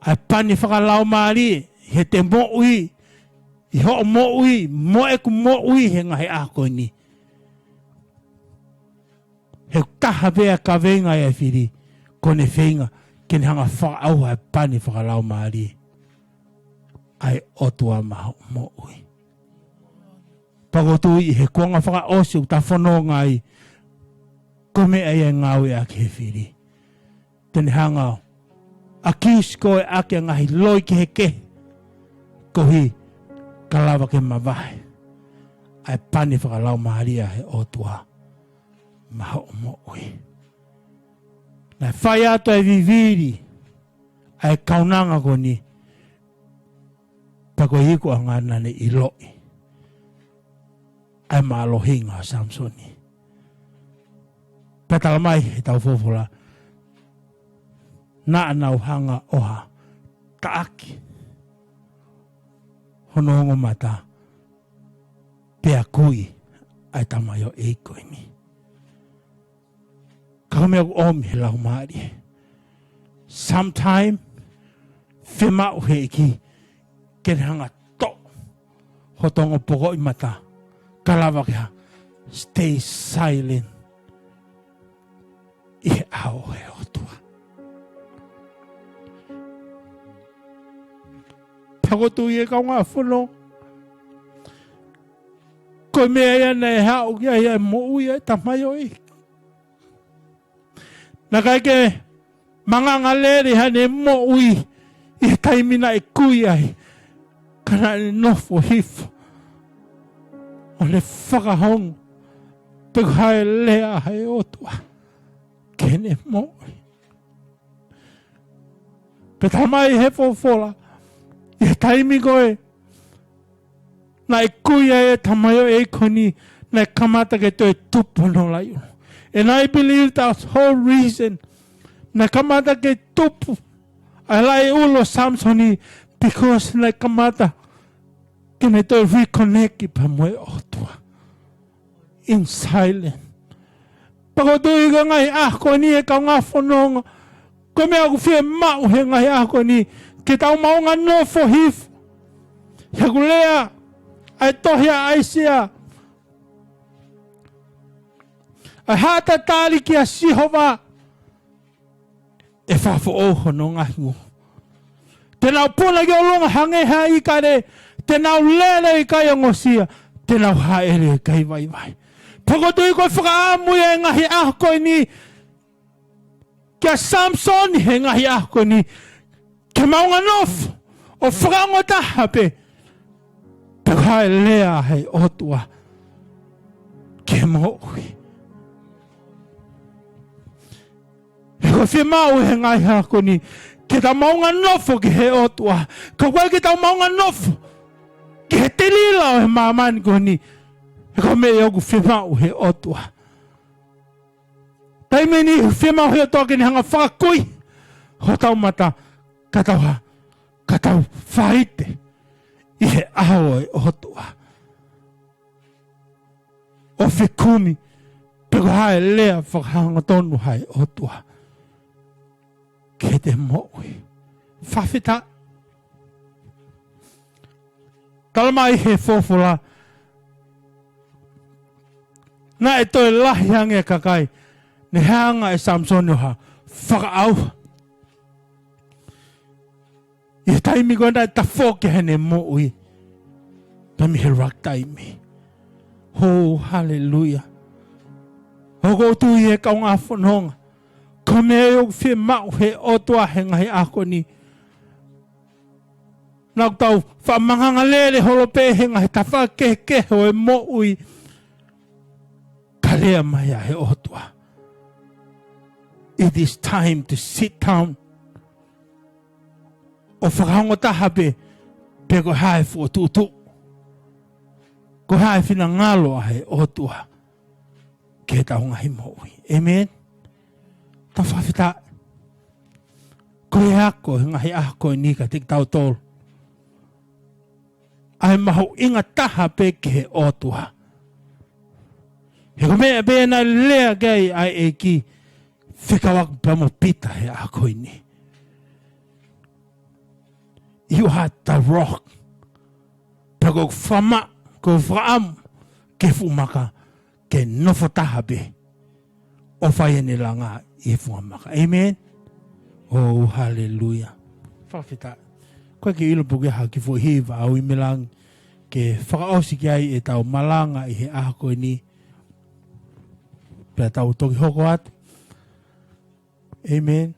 ʻa e pani fakalaumālie ʻi heʻete moʻui, ʻi hoʻo moʻui, mo ʻeku moʻui he ngaahi ʻaho ko eni. He ʻoku taha pē ʻa e kaveinga ʻa e fili, ko ʻene feinga ke ne hanga ʻo fakaʻauha ʻa e pani fakalaumālie ʻa e ʻOtua maʻa hoʻo moʻui. Pea ʻoku ou tui ʻi he kuonga fakaʻosi ʻoku ta fononga ai, ko e meʻa ia ʻe ngāueʻaki ʻe he fili. Te ne hanga ʻo accuse koe ʻaki ʻa e ngaahi loi kehekehe, koeʻuhi ka lava ke mavahe ʻa e pani fakalaumālie ʻa e ʻOtua maʻa hoʻo moʻui. Naʻe fai atu ʻa e vivili ʻa e kaunanga ko eni, pea ko e ikuʻanga naʻa ne ʻiloʻi ʻa e mālohinga ʻo Samisoni. Pea talamai he tau folofola, naʻa nau hanga ʻo taʻaki hono ongomata, pea kui ʻa e tamaioʻeiki ko eni. Ka ko e meʻa ʻoku ʻomi he laumālie, sometime fiemaʻu he ʻEiki ke ne hanga ʻo toʻo hoto ongo pokoʻi mata, ka lava ke ha stay silent ʻi he ʻao ʻo e ʻOtua. Pea ʻoku ou tui e kaungā fononga, ko e meʻa ia naʻe haʻu ki ai ʻa e moʻui ʻa e tamaioʻeiki. Naʻe ʻikai ke mangangalele haʻane moʻui ʻi he taimi naʻe kui ai, ka naʻa ne nofo hifo ʻo ne fakahoko pe ko e hā e lea ʻa e ʻOtua ki heʻene moʻui. Pea talamai he folofola, ʻi he taimi ko ē naʻe kui ai e tamaioʻeiki ko eni, naʻe kamata ke toe tupu hono laʻi ʻulu. And I believe that's the whole reason naʻe kamata ke tupu ʻa e laʻi ʻulu ʻo Samisoni, because naʻe kamata ke ne toe reconnect pea mo e ʻOtua in silent. Pea ʻoku ou tui ko e ngaahi ʻaho ko eni e kaungā fononga, ko e meʻa ʻoku fiemaʻu he ngaahi ʻaho ko eni, ke tau maʻu ʻa e nofo hifo. He ʻoku lea ʻa e tohi ʻa ʻAisea, ʻa e haʻa tatali kia Sihova ʻe fakafoʻou hono ngaahi ngutu. Te nau puna ki ʻolunga hangē ha ʻīkale, te nau lele ʻo ʻikai ongosia, te nau hāʻele ʻo ʻikai vaivai. Pea ʻoku ou tui ko e fakaʻamu ia e ngaahi ʻaho ko eni kia Samisoni he ngaahi ʻaho ko eni, ke maʻu ʻa e nofo ʻo fakaongo taha pē pe ko e hā e lea ʻa e ʻOtua ki he moʻui. He ʻoku fiemaʻu he ngaahi ʻaho ko eni ke ta maʻu ʻa e nofo ki he ʻOtua, kae ʻikai ke ta maʻu ʻa e nofo ki he tilila ʻo e māmani ko eni. He ko e meʻa ia ʻoku fiemaʻu he ʻOtua. Taimi ni ʻoku fiemaʻu he ʻOtua ke ne hanga ʻo fakakui hotau mata, ka tau hā, ka tau faite ʻi he ʻao ʻo e ʻOtua, ʻo fekumi pe ko e hā e lea fakahangatonu ʻa e ʻOtua ki heʻete moʻui. Fakafetaʻi. Talamai he folofola, naʻe toe lahi ange ʻa e kakai, ne hanga ʻe Samisoni ʻo hā, fakaʻauha ʻi he taimi ko ē naʻe tafoki ai ʻene moʻui pea mei he laki taimi. Hō, haleluia. ʻOku ou tui e kaungā fononga, ko e meʻa ia ʻoku fiemaʻu he ʻOtua he ngaahi ʻaho ko eni, Naʻa tau faʻa manganga lele holo pē he ngaahi tafaʻaki kehekehe ʻo e moʻui. Ka lea mai ʻa e ʻOtua. It is time to sit down. ʻO fakaongo taha pē, pe ko e hā e fokotuʻutuʻu. Ko e hā e finangalo ʻa e ʻOtua ki heʻetau ngaahi moʻui. ʻĒmeni. Tau fakafetaʻi. Ko e ako he ngaahi ʻaho ko eni kiate kitautolu. ʻA e mahuʻinga taha pē ki he ʻOtua. He ko e meʻa pē naʻe lea ki ai ʻa e ʻEiki, fekauʻaki pea mo Pita he ʻaho ko eni. You are the rock. Pea ʻoku ou fakamaʻa, ʻoku ou fakaʻamu ki he fuʻu maka, ke nofo taha pē ʻo fai ʻene langa ʻi he funga maka. ʻĒmeni. ʻOu, haleluia. Fakafetaʻi. Ko e kiʻi ʻilo pē ʻoku ʻi ai ha kiʻi foʻi hiva ʻa ʻUimelangi ke fakaʻosi ki ai ʻetau malanga ʻi he ʻaho ko eni. Pea tau toki hoko atu. ʻĒmeni.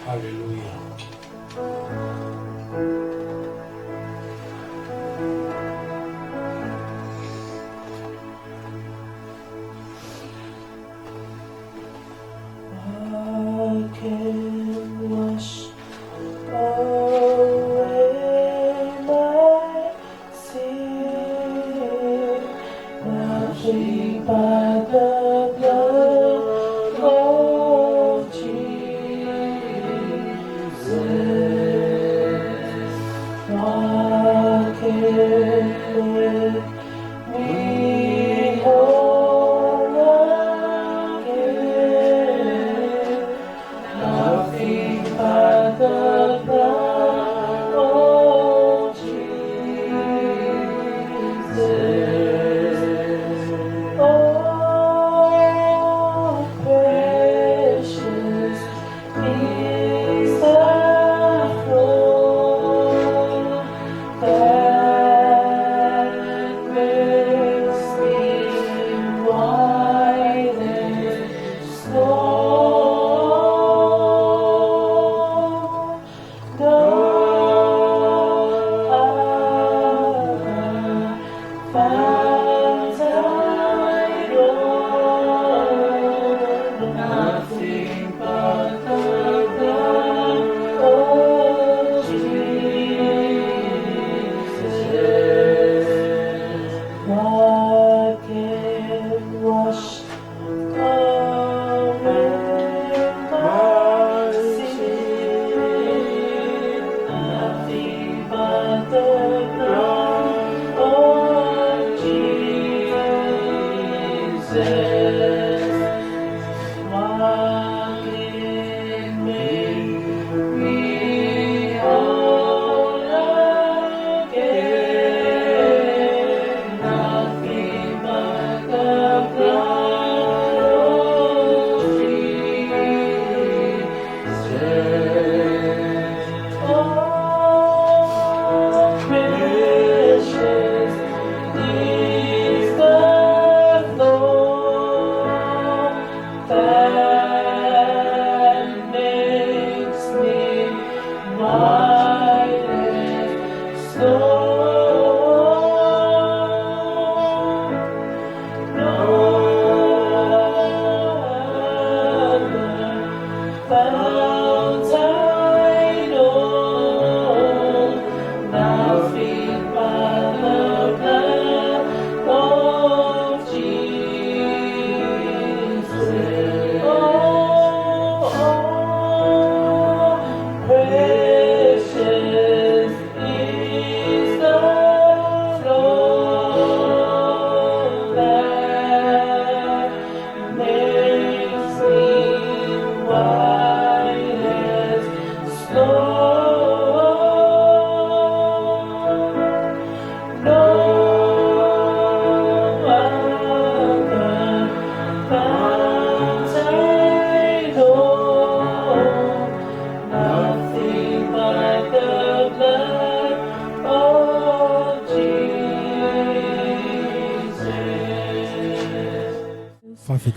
Haleluia. I can wash away my sin, nothing but the blood of Jesus.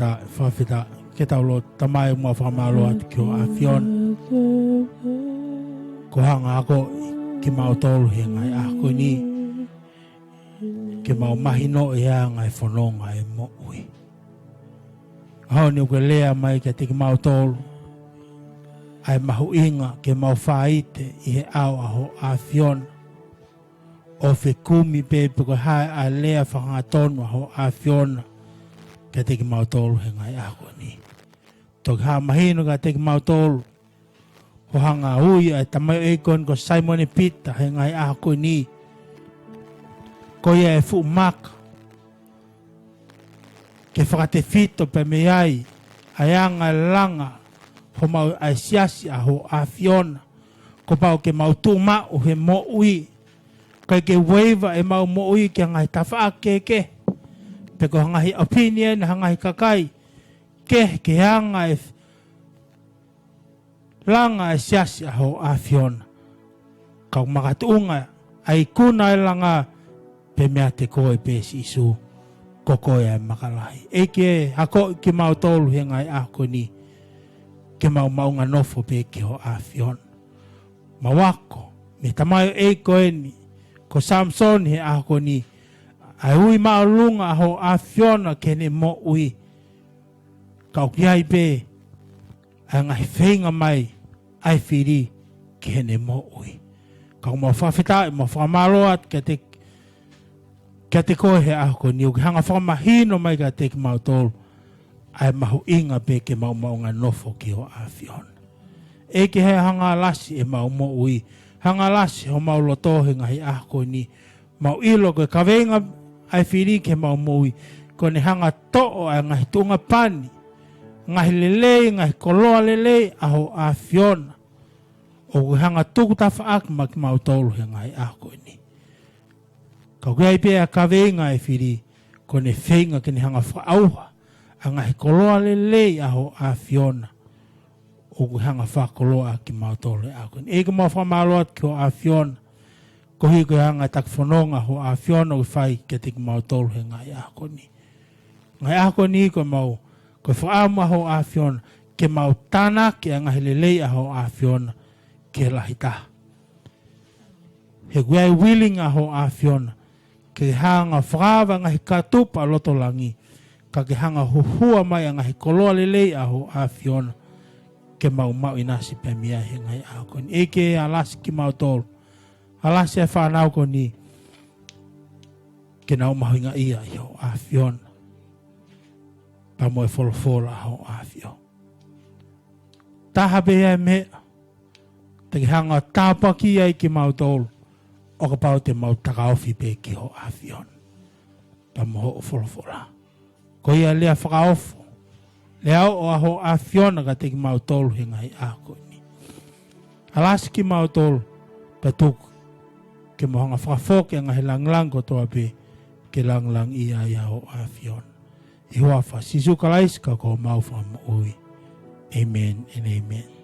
Fakafetaʻi, fakafetaʻi. Ke tau lotu. Tamai, mau fakamālō atu ki hoʻo ʻAfiona. Ko hoʻo hanga ʻo akoʻi kimautolu he ngaahi ʻaho ko eni ke mau mahinoʻi e anga e fononga e moʻui. ʻAho ni ʻoku ke lea mai kiate kimautolu ʻa e mahuʻinga ke mau faite ʻi he ʻao ʻa hoʻo ʻAfiona, ʻo fekumi pē pe ko e hā ʻa e lea fakahangatonu ʻa hoʻo ʻAfiona kiate kimautolu he ngaahi ʻaho ko eni. Toki hā mahino kiate kimautolu hoʻo hanga ʻo ui ʻa e tamaioʻeiki ko eni ko Saimone Pita he ngaahi ʻaho ko eni ko ia e fuʻu maka ke fakatefito pē mei ai ʻa e anga e langa homau ʻa e siasi ʻa hoʻo ʻAfiona. Kuo pau ke mau tuʻu maʻu he moʻui, ʻikai ke ueiva ʻemau moʻui ki ha ngaahi tafaʻaki kehekehe, pe ko ha ngaahi ʻopinieni ʻa ha ngaahi kakai kehe ki he anga e langa e siasi ʻa hoʻo ʻAfiona. Ka ʻoku makatuʻunga ʻa e ikuna e langa pē meiate koe pē Sīsū, ko koe ʻa e maka lahi. ʻEiki ē, akoʻi kimautolu he ngaahi ʻaho ko eni ke mau maʻunga nofo pē ki hoʻo ʻAfiona. Mau ako mei he tamaioʻeiki ko eni ko Samisoni he ʻaho ko eni ʻa e ui māʻolunga ʻa hoʻo ʻAfiona ki heʻene moʻui. Ka ʻoku ʻi ai pē ʻa e ngaahi feinga mai ʻa e fili ki heʻene moʻui. Ka ʻoku mau fakafetaʻi, mau fakamālō atu kiate, kiate koe he ʻaho ko eni ʻoku ke hanga ʻo fakamahino mai kiate kimautolu ʻa e mahuʻinga pē ke mau maʻunga nofo ki hoʻo ʻAfiona. ʻEiki, hanga ʻo lasi ʻemau moʻui, hanga ʻo lasi homau loto he ngaahi ʻaho ko eni. Mau ʻilo ko e kaveinga ʻa e fili ki heʻemau moʻui, ko ʻene hanga ʻo toʻo ʻa e ngaahi tuʻunga pani, ngaahi lelei, ngaahi koloa lelei ʻa hoʻo ʻAfiona, ʻoku ke hanga ʻo tukutafaʻaki mai kimautolu he ngaahi ʻaho ko eni. Ka ʻoku ʻi ai pē ʻa e kaveinga ʻa e fili, ko ʻene feinga ke ne hanga ʻo fakaʻauha ʻa e ngaahi koloa lelei ʻa hoʻo ʻAfiona, ʻoku ke hanga ʻo fakakoloaʻaki kimautolu he ʻaho ko eni. ʻEiki, mau fakamālō atu ki hoʻo ʻAfiona, koeʻuhi ko e anga e taki fononga hoʻo ʻAfiona ʻoku ke fai kiate kimautolu he ngaahi ʻaho ko eni. Ngaahi ʻaho ko eni ko ʻemau, ko e fakaʻamu ʻa hoʻo ʻAfiona ke mau tānaki ʻa e ngaahi lelei ʻa hoʻo ʻAfiona ki he lahi taha. He ʻoku ʻi ai e willing ʻa hoʻo ʻAfiona ke hanga ʻo fakaava e ngaahi kātupa ʻa loto langi, ka ke hanga ʻo huhua mai ʻa e ngaahi koloa lelei ʻa hoʻo ʻAfiona ke mau maʻu ʻinasi pē mei ai he ngaahi ʻaho ko eni. ʻEiki, ʻalasi kimautolu, ʻalasi e fānau ko eni ke nau mahuʻingaʻia ʻi hoʻo ʻAfiona pea mo e folofola ʻa hoʻo ʻAfiona. Taha pē ia e meʻa te ke hanga ʻo tāpuakiʻi ai kimautolu, ʻo kapau te mau takaofi pē ki hoʻo ʻAfiona pea mo hoʻo folofola. Ko ia e lea fakaofo, lea ʻoʻo ʻa hoʻo ʻAfiona kiate kimautolu he ngaahi ʻaho ko eni. ʻAlasi kimautolu pea tuku ke mau hanga ʻo fakafoki ʻa e ngaahi langilangi kotoa pē ke langilangiʻia ai ʻa hoʻo ʻAfiona. ʻI he huafa ʻo Sīsū Kalaisi ko homau Fakamoʻui. ʻĒmeni and ʻēmeni.